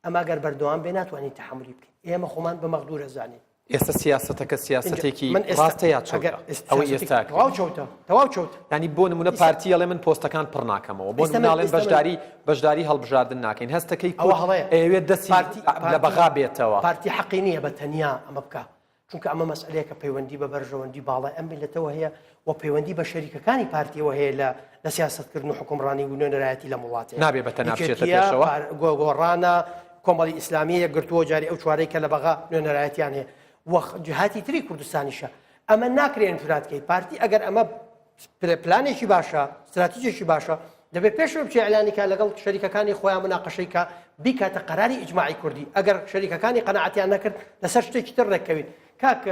S2: ئەمە گەر بەردەوام بێ ناتوانین تحملی بکەین ئێمە خۆمان بە مەغدورە زانین
S1: ئێستا سیاسەتەکە سیاسەتێکی ڕاستە یا چەوتە؟ ئەوەی ئێستا
S2: تەواو چەوتە تەواو چەوتە
S1: ینی بۆ نمونە پارتی ئەڵێ من پۆستەکان پڕ ناکەمەوە بۆ نمونە بەشداری بەشداری هەڵبژاردن ناکەین هەستەکەی
S2: ئەوە هەڵەیە
S1: ئەیەوێت دەستی لە بەغا بێتەوە
S2: پارتی حەقی نییە بە تەنیا ئەمە بکە چونکە ئەمە مەسئلەیەکە پەیوەندی بە بەرژەوەندی باڵای ئەم میللەتەوە هەیە و پەیوەندی بە شەریکەکانی پارتیەوە هەیە لە لە سیاسەتکردن و حوکمڕانی و نوێنەرایەتی لەم وڵاتەیە.
S1: نابێ بە تەنها بچێتە پێشەوە.
S2: گۆڕانە، کۆمەڵی ئیسلامییە یەکگرتووە جاری ئەو چوارەی کە لە بەغا نوێنەرایەتیان هەیە و جهاتی تری کوردستانیشە. ئەمە ناکرێ ئینفراد کەی. پارتی ئەگەر ئەمە پلانێکی باشە، ستراتیجێکی باشە، دەبێت پێشەوە بچێ ئیعلانی کا لەگەڵ شەریکەکانی خۆیان مناقەشەی کا بیکاتە قەراری ئیجماعی کوردی ئەگەر شەریکەکانی قەناعەتیان نەکرد لەسەر شتێکی تر ڕێککەوین کاک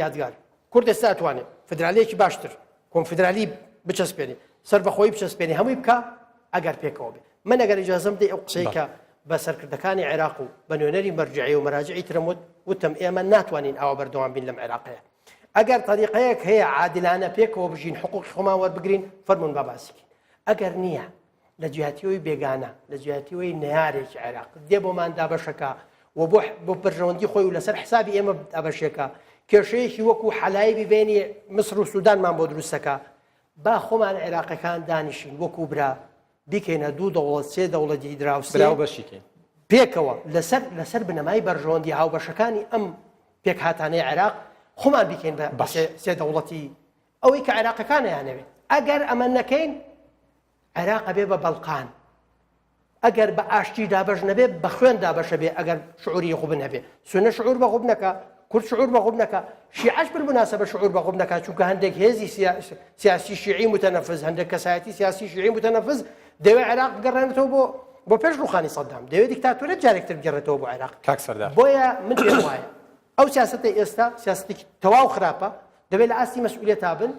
S2: یادگار کورد ئێستا ئەتوانێت فدرالیەکی باشتر کۆنفدرالی بچەسپێنی سەربەخۆیی بچەسپێنی هەمووی بکە ئەگەر پێکەوە بێ من ئەگەر ئیجازەم دەی ئەو قسەی کە بە سەرکردەکانی عێراق و بە نوێنەری مەرجعی و مەراجعی ترم وت وتم ئێمە ناتوانین ئاوا بەردەوام بین لەم عێراقەیە ئەگەر تەریقەیەک هەیە عادلانە پێکەوە بژین حقوقی خۆمان وەربگرین فەرمونون با باسی کەین ئەگەر نییە لە جیاتیەوەی بێگانە لە جیاتیەوەی نەیارێکی عێراق دێ بۆمان دابەشەکە و بۆ بۆ بەرژەوەندی خۆی و لەسەر حسابی ئێمە دابەشێکە کێشەیەکی وەکو حەلایبی بینی مسر و سودانمان بۆ دروستەکە با خۆمان عێراقەکان دانیشین وەکو برا بیکەینە دوو دەوڵەت سێ دەوڵەتی دراوسێ
S1: برا و بەشی کەین.
S2: پێکەوە لەسەر لەسەر بنەمای بەرژەوەندی هاوبەشەکانی ئەم پێکهاتانەی عێراق خۆمان بیکەین بە
S1: باش.
S2: سێ دەوڵەتی ئەوەی کە عێراقەکان ئەیانەوێت ئەگەر ئەمە نەکەین عێراق ئەبێ بە بەڵقان ئەگەر بە ئاشتی دابەش نەبێ بە خوێن دابەشە بێ ئەگەر شعوری غوبن هەبێ سونە شعور بە غوبنەکە کورد شعور بە غوبنەکە شیعەش بالمناسبە شعور بە غوبنەکە چونکە هەندێک هێزی سیاسی شیعی متەنەفز هەندێک کەسایەتی سیاسی شیعی متەنەفز دەوێت عێراق بگەڕێنێتەوە بۆ بۆ پێش ڕوخانی سەدام دەوێت دیکتاتۆریەت جارێکتر بگەڕێتەوە بۆ عێراق
S1: کاک سەردار
S2: بۆیە من پێم وایە ئەو سیاسەتەی ئێستا سیاسەتێکی تەواو خراپە دەبێت لە ئاستی مەسئولیەتا بن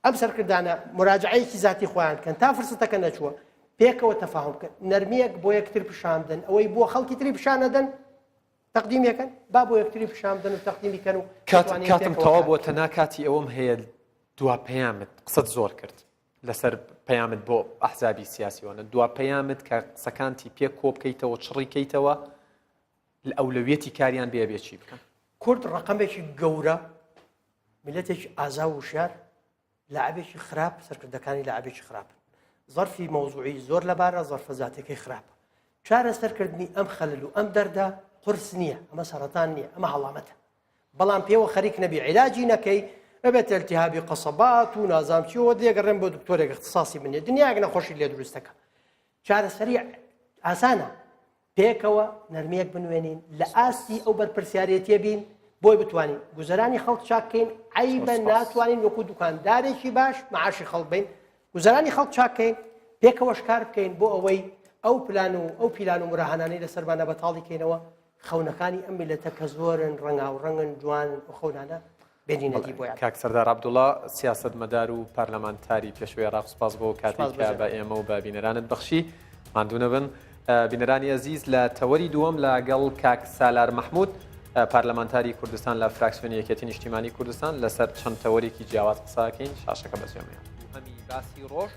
S2: ئەم سەرکردانە مراجعەیەکی زاتی خۆیان بکەن تا فرسەتەکە نەچووە پێکەوە تەفاهم بکەن نەرمیەک بۆ یەکتر پیشان بدەن ئەوەی بۆ خەڵکی تری پیشان نەدەن. تەقدیمیەکەن با بۆ یەکتری پیشان بدەن و تەقدیمی کەن و
S1: کات کاتم تەواو بۆ تەنها کاتی ئەوەم هەیە دوا پەیامت قسەت زۆر کرد لەسەر پەیامت بۆ ئەحزابی سیاسیوانە دوا پەیامت کە قسەکانتی پێ کۆ بکەیتەوە چڕی کەیتەوە لە ئەولەویەتی کاریان بێ بێ چی بکەن؟
S2: کورد ڕەقەمێکی گەورە، میللەتێکی ئازا و وشیار، لاعبێکی خراپ، سەرکردەکانی لاعبێکی خراپن. زەرفی مەوزوعی زۆر لەبارە، زەرفە زاتیەکەی خراپە. چارەسەرکردنی ئەم خەلل و ئەم دەردە قورس نییە، ئەمە سەرەتان نییە، ئەمە هەڵامەتە. بەڵام پێوە خەریک نەبی عیلاجی نەکەی ئەبێت التهابی قەسەبات و نازام چیەوە لێگەڕێم بۆ دکتۆرێک اختصاصی بنێ دنیاک نەخۆشی لێ دروستەکە چارەسەری ئاسانە پێکەوە نەرمییەک بنوێنین، لە ئاستی ئەو بەرپرسیارێتیە بین بۆی بتوانین گوزەرانی خەڵک چاک کەین، عەیبە ناتوانین وەکو دوکاندارێکی باش معاشی خەڵک بین، گوزەرانی خەڵک چاک کەین، پێکەوەش کار بکەین بۆ ئەوەی ئەو پلان و ئەو پیلان و مراهەنانەی لەسەرمانە بەتاڵی کەینەوە، خەونەکانی ئەم میللەتە کە زۆرن، ڕەنگاوڕەنگن، جوانن، ئەو خەونانە بێنینە دی بۆیان.
S1: کاک سەردار عەبدوڵا، سیاسەتمەدار و پەرلەمانتاری پێشووی عێراق، سوپاس بۆ کاتێک کە بە ئێمە و بە بینەرانت بەخشی. ماندوو نەبن. بینەرانی ئەزیز لە تەوەری دووەم لەگەڵ کاک سالار مەحمود، پەرلەمانتاری کوردستان لە فراکسیۆنی یەکێتی نیشتیمانی کوردستان لەسەر چەند تەوەرێکی جیاواز قسە ئەکەین. شاشەکە بەجێمێڵ. دووهەمی باسی ڕۆژ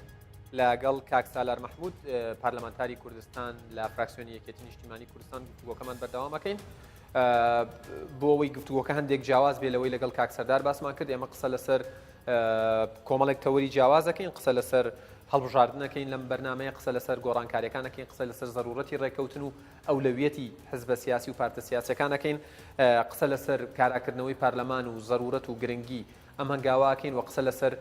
S1: لەگەڵ کاک سالار مەحمود، پەرلەمانتاری کوردستان لە فراکسیۆنی یەکێتی نیشتیمانی کوردستان گفتوگۆکەمان بەردەوام ئەکەین. بۆ ئەوەی گفتوگۆکە هەندێک جیاواز بێ لەوەی لەگەڵ کاک سەردار باسمان کرد ئێمە قسە لەسەر کۆمەڵێک تەوەری جیاواز دەکەین قسە لەسەر هەڵبژاردنەکەین لەم بەرنمەیە قسە لەسەر گۆڕانکاریەکانەکەین قسە لەسەر زەرورەتی ڕێککەوتن و ئەولەویەتی حزبە سیاسی و پارتە سیاسەکانەکەین قسە لەسەر کاراکردنەوەی پەرلەمان و زەرورەت و گرنگی ئەم هەنگاواکەین و قسە لەسەر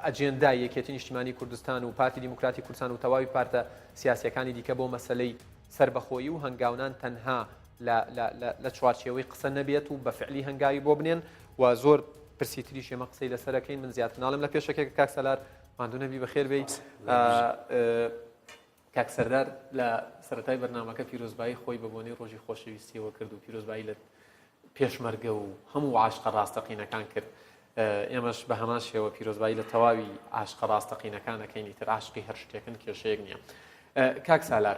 S1: ئەجێندای یەکێتی نیشتیمانی کوردستان و پارتی دیموکراتی کوردستان و تەواوی پارتە سیاسیەکانی دیکە بۆ مەسلەی سەربەخۆیی و هەنگاونان تەنها لە لە لە لە چوارچێوەی قسە نەبێت و بە فعلی هەنگاوی بۆ بنێن و زۆر پرسی تریش ئێمە قسەی لەسەر ئەکەین من زیاتر ناڵێم لە پێشەکێکە کاک سالار ماندوو نەبی بەخێر بێی کاک سەردار لە سەرەتای بەرنامەکە پیرۆزبایی خۆی بە بۆنەی ڕۆژی خۆشەویستیەوە کرد و پیرۆزبایی لە پێشمەرگە و هەموو عاشقە ڕاستەقینەکان کرد ئێمەش بە هەمان شێوە پیرۆزبایی لە تەواوی عاشقە ڕاستەقینەکان ئەکەین ئیتر عاشقی هەر شتێکن کێشەیەک نییە کاک سالار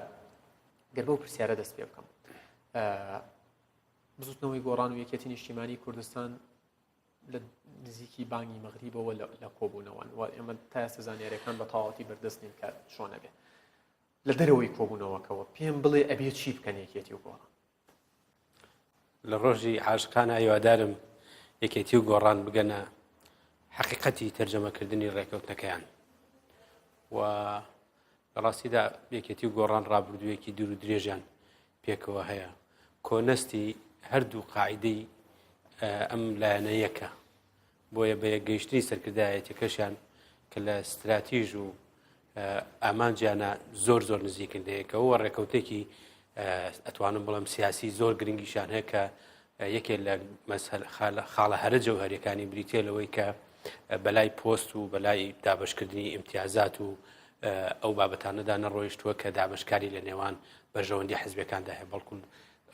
S1: گەر بەو پرسیارە دەست پێ بکەم بزوتنەوەی گۆڕان و یەکێتی نیشتیمانی کوردستان لە نزیکی بانگی مەغریبەوە لە کۆبوونەوەن و ئێمە تا ئێستا زانیاریەکان بە تەواوەتی بەردەست نین کە چۆنە بێ لە دەرەوەی کۆبوونەوەکەوە پێم بڵێ ئەبێ چی بکەن یەکێتی و گۆڕان
S3: لە ڕۆژی عاشقانە هیوادارم یەکێتی و گۆڕان بگەنە حەقیقەتی تەرجەمەکردنی ڕێکەوتنەکەیان و لە ڕاستیدا یەکێتی و گۆڕان ڕابردوویەکی دوور و درێژیان پێکەوە هەیە کۆنەستی هەردوو قاعدەی ئەم لایەنە یەکە بۆیە بە یەکگەیشتنی سەرکردایەتیەکەشیان کە لە ستراتیژ و ئامانجیانە زۆر زۆر نزیکن لە یەکەوە و ڕێکەوتێکی ئەتوانم بڵێم سیاسی زۆر گرنگیشان هەیە کە یەکێک لە خاڵە هەرە جەوهریەکانی بریتە لەوەی کە بەلای پۆست و بەلای دابشکردنی ئیمتیازات و ئەو بابەتانەدا نەڕۆیشتووە کە دابشکاری لە نێوان بەرژەوەندی حزبەکاندا هەیە بەڵکو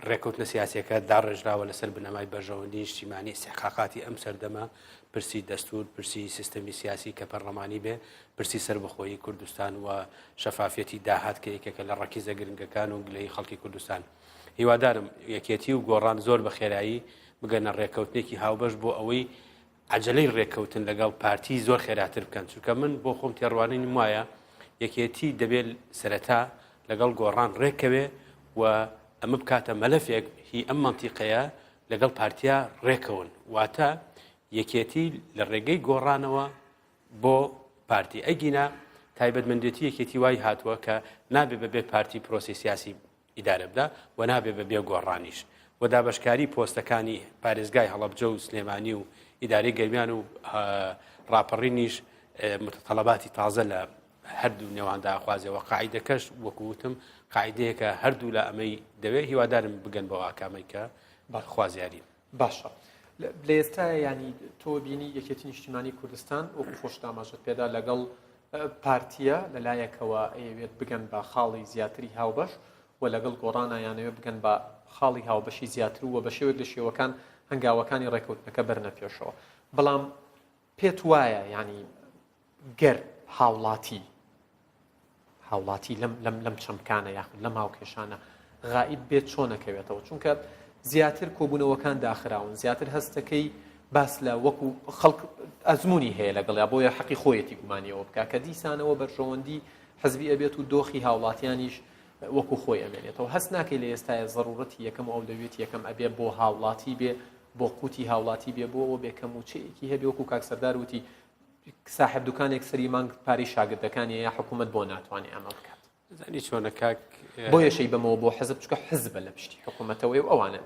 S3: ڕێکەوتنە سیاسیەکە داڕێژراوە لەسەر بنەمای بەرژەوەندی نیشتیمانی، ئیستحقاقاتی ئەم سەردەمە، پرسی دەستور، پرسی سیستەمی سیاسی کە پەرلەمانی بێ، پرسی سەربەخۆیی کوردستان و شەفافیەتی داهات کە یەکێکە لە ڕەکیزە گرنگەکان و گلەیی خەڵکی کوردستان. هیوادارم یەکێتی و گۆڕان زۆر بە خێرایی بگەنە ڕێکەوتنێکی هاوبەش بۆ ئەوەی عەجەلەی ڕێککەوتن لەگەڵ پارتی زۆر خێراتر بکەن چونکە من بۆ خۆم تێڕوانینم وایە یەکێتی دەبێت سەرەتا لەگەڵ گۆڕان ڕێککەوێ و ئەمە بکاتە مەلەفێک هی ئەم مەنتیقەیە لەگەڵ پارتیا ڕێکەون واتە یەکێتی لە ڕێگەی گۆڕانەوە بۆ پارتی ئەگینا تایبەتمەندێتی یەکێتی وای هاتووە کە نابێ بەبێ پارتی پرۆسی سیاسی ئیدارە بدا و نابێ بە بێ گۆڕانیش و دابەشکاری پۆستەکانی پارێزگای هەڵەبجە و سلێمانی و ئیدارەی گەرمیان و ڕاپەڕینیش متطلباتی تازە لە هەردوو نێواندا خوازیەوە قاعدەکەش وەکو وتم قاعدەیەکە هەردوو لە ئەمەی دەوێت هیوادارم بگەن بەو ئاکامەی کە خوازیارین.
S1: باشە لە ئێستا ینی تۆ بینی یەکێتی نیشتیمانی کوردستان وەکو خۆشت ئاماژەت پێدا لەگەڵ پارتیە لەلایەکەوە ئەیەوێت بگەن بە خاڵی زیاتری هاوبەش و لەگەڵ گۆڕانا یانەوێت بگەن بە خاڵی هاوبەشی زیاتر و بە شێوەیەک لە شێوەکان هەنگاوەکانی ڕێکەوتنەکە بەرنە پێشەوە بەڵام پێت وایە ینی گەر هاوڵاتی هاوڵاتی لەم لەم لەم چەمکانە یاخود لەم هاوکێشانە. غائیب بێت چۆن ئەکەوێتەوە؟ چونکە زیاتر کۆبوونەوەکان داخراون، زیاتر هەستەکەی باس لە وەکو خەڵک ئەزموونی هەیە لەگەڵیا بۆیە حەقی خۆیەتی گومانی ئەوە بکا کە دیسانەوە بەرژەوەندی حزبی ئەبێت و دۆخی هاوڵاتیانیش وەکو خۆی ئەمێنێتەوە. هەست ناکەی لە ئێستایا زەڕوڕەتی یەکەم و ئەولەویەتی یەکەم ئەبێ بۆ هاوڵاتی بێ، بۆ قوتی هاوڵاتی بێ، بۆ ئەوە بێ کە مووچەیەکی هەبێ وەکو کاک سەردار وتی ساحێب دوکانێک سەری مانگ پارەی شاگردەکانی یا حکوومەت بۆ ناتوانێ ئەمە بکات.
S3: زانی چۆنە کاک
S1: بۆیەشەی بەمەوە بۆ حزب چکە حزبە لە پشتی حکوومەتەوەی و ئەوانن.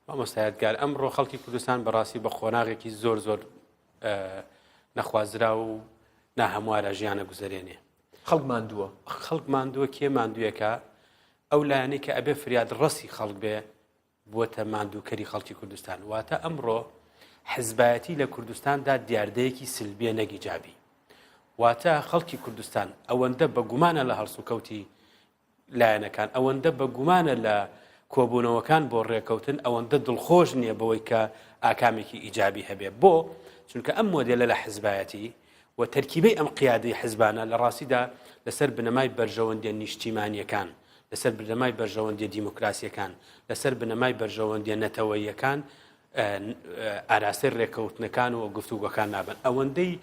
S3: مامۆستا یادگار ئەمڕۆ خەڵکی کوردستان بەڕاستی بە قۆناغێکی زۆر زۆر نەخوازراو و ناهەموارە ژیانە گوزەرێنێ.
S1: خەڵک ماندووە.
S3: خەڵک ماندووە کێ ماندوویەکە ئەو لایەنەی کە ئەبێ فریاد ڕەسی خەڵک بێ بووەتە ماندووکەری خەڵکی کوردستان. واتە ئەمڕۆ حزبایەتی لە کوردستاندا دیاردەیەکی سلبیە نەک ئیجابی. واتە خەڵکی کوردستان ئەوەندە بە گومانە لە هەڵسوکەوتی لایەنەکان، ئەوەندە بە گومانە لە کۆبوونەوەکان بۆ ڕێکەوتن، ئەوەندە دڵخۆش نییە بەوەی کە ئاکامێکی ئیجابی هەبێ. بۆ؟ چونکە ئەم مۆدێلە لە حزبایەتی و تەرکیبەی ئەم قیادەی حزبانە لە ڕاستیدا لەسەر بنەمای بەرژەوەندیە نیشتیمانیەکان، لەسەر بنەمای بەرژەوەندیە دیموکراسیەکان، لەسەر بنەمای بەرژەوەندیە نەتەوەییەکان ئاراستەی ڕێکەوتنەکان و گفتوگۆکان نابن. ئەوەندەی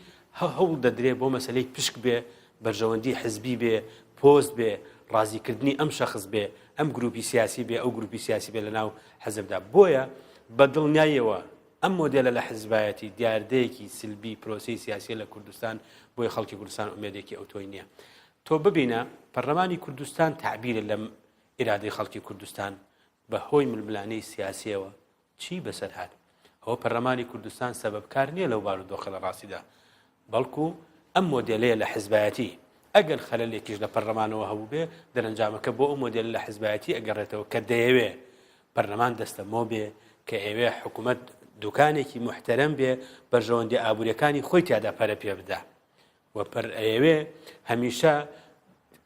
S3: هەوڵ دەدرێ بۆ مەسەلەی پشک بێ، بەرژەوەندی حزبی بێ، پۆست بێ، ڕازیکردنی ئەم شەخس بێ، ئەم گروپی سیاسی بێ، ئەو گروپی سیاسی بێ لەناو حزبدا. بۆیە بە دڵنیاییەوە ئەم مۆدێلە لە حزبایەتی دیاردەیەکی سلبی پرۆسەی سیاسیە لە کوردستان، بۆیە خەڵکی کوردستان ئومێدێکی ئەوتۆی نییە. تۆ ببینە پەرلەمانی کوردستان تەعبیرە لەم ئیرادەی خەڵکی کوردستان بە هۆی ململانێی سیاسیەوە چی بەسەر هات؟ ئەوە پەرلەمانی کوردستان سەبەبکار نییە لەو بارودۆخە لە ڕاستیدا، بەڵکو ئەم مۆدێلەیە لە حزبایەتی، ئەگەر خەلەلێکیش لە پەرلەمانەوە هەبووبێ، دەرەنجامەکە بۆ ئەو مۆدێلە لە حزبایەتی ئەگەڕێتەوە کە دەیەوێ پەرلەمان دەستەمۆ بێ، کە ئەیەوێ حکومەت دوکانێکی موحتەرەم بێ، بەرژەوەندیە ئابووریەکانی خۆی تیادا پەرە پێ بدا و پەر ئەیەوێ هەمیشە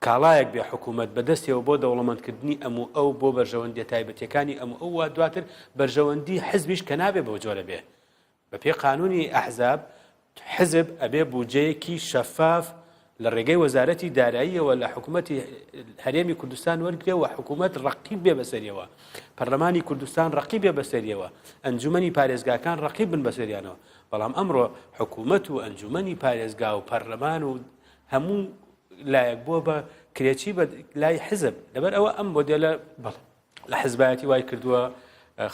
S3: کاڵایەک بێ حکوومەت بەدەستیەوە بۆ دەوڵەمەندکردنی ئەم و ئەو بۆ بەرژەوەندیە تایبەتیەکانی ئەم و ئەو و دواتر بەرژەوەندی حزبیش کە نابێ بەو جۆرە بێ. بە پێی قانوونی ئەحزاب حزب ئەبێ بودجەیەکی شەفاف لە ڕێگەی وەزارەتی داراییەوە لە حکوومەتی هەرێمی کوردستان وەرگێ و حکوومەت ڕقیب بێ بەسەریەوە پەرلەمانی کوردستان ڕقی بێ بەسەریەوە ئەنجومەنی پارێزگاکان ڕقیب بن بەسەریانەوە بەڵام ئەمڕۆ حکوومەت و ئەنجومەنی پارێزگا و پەرلەمان و هەموو لایەک بووە بە کرێچی بە لای حزب لەبەر ئەوە ئەم مۆدێلە بەڵێ لە حزبایەتی وای کردووە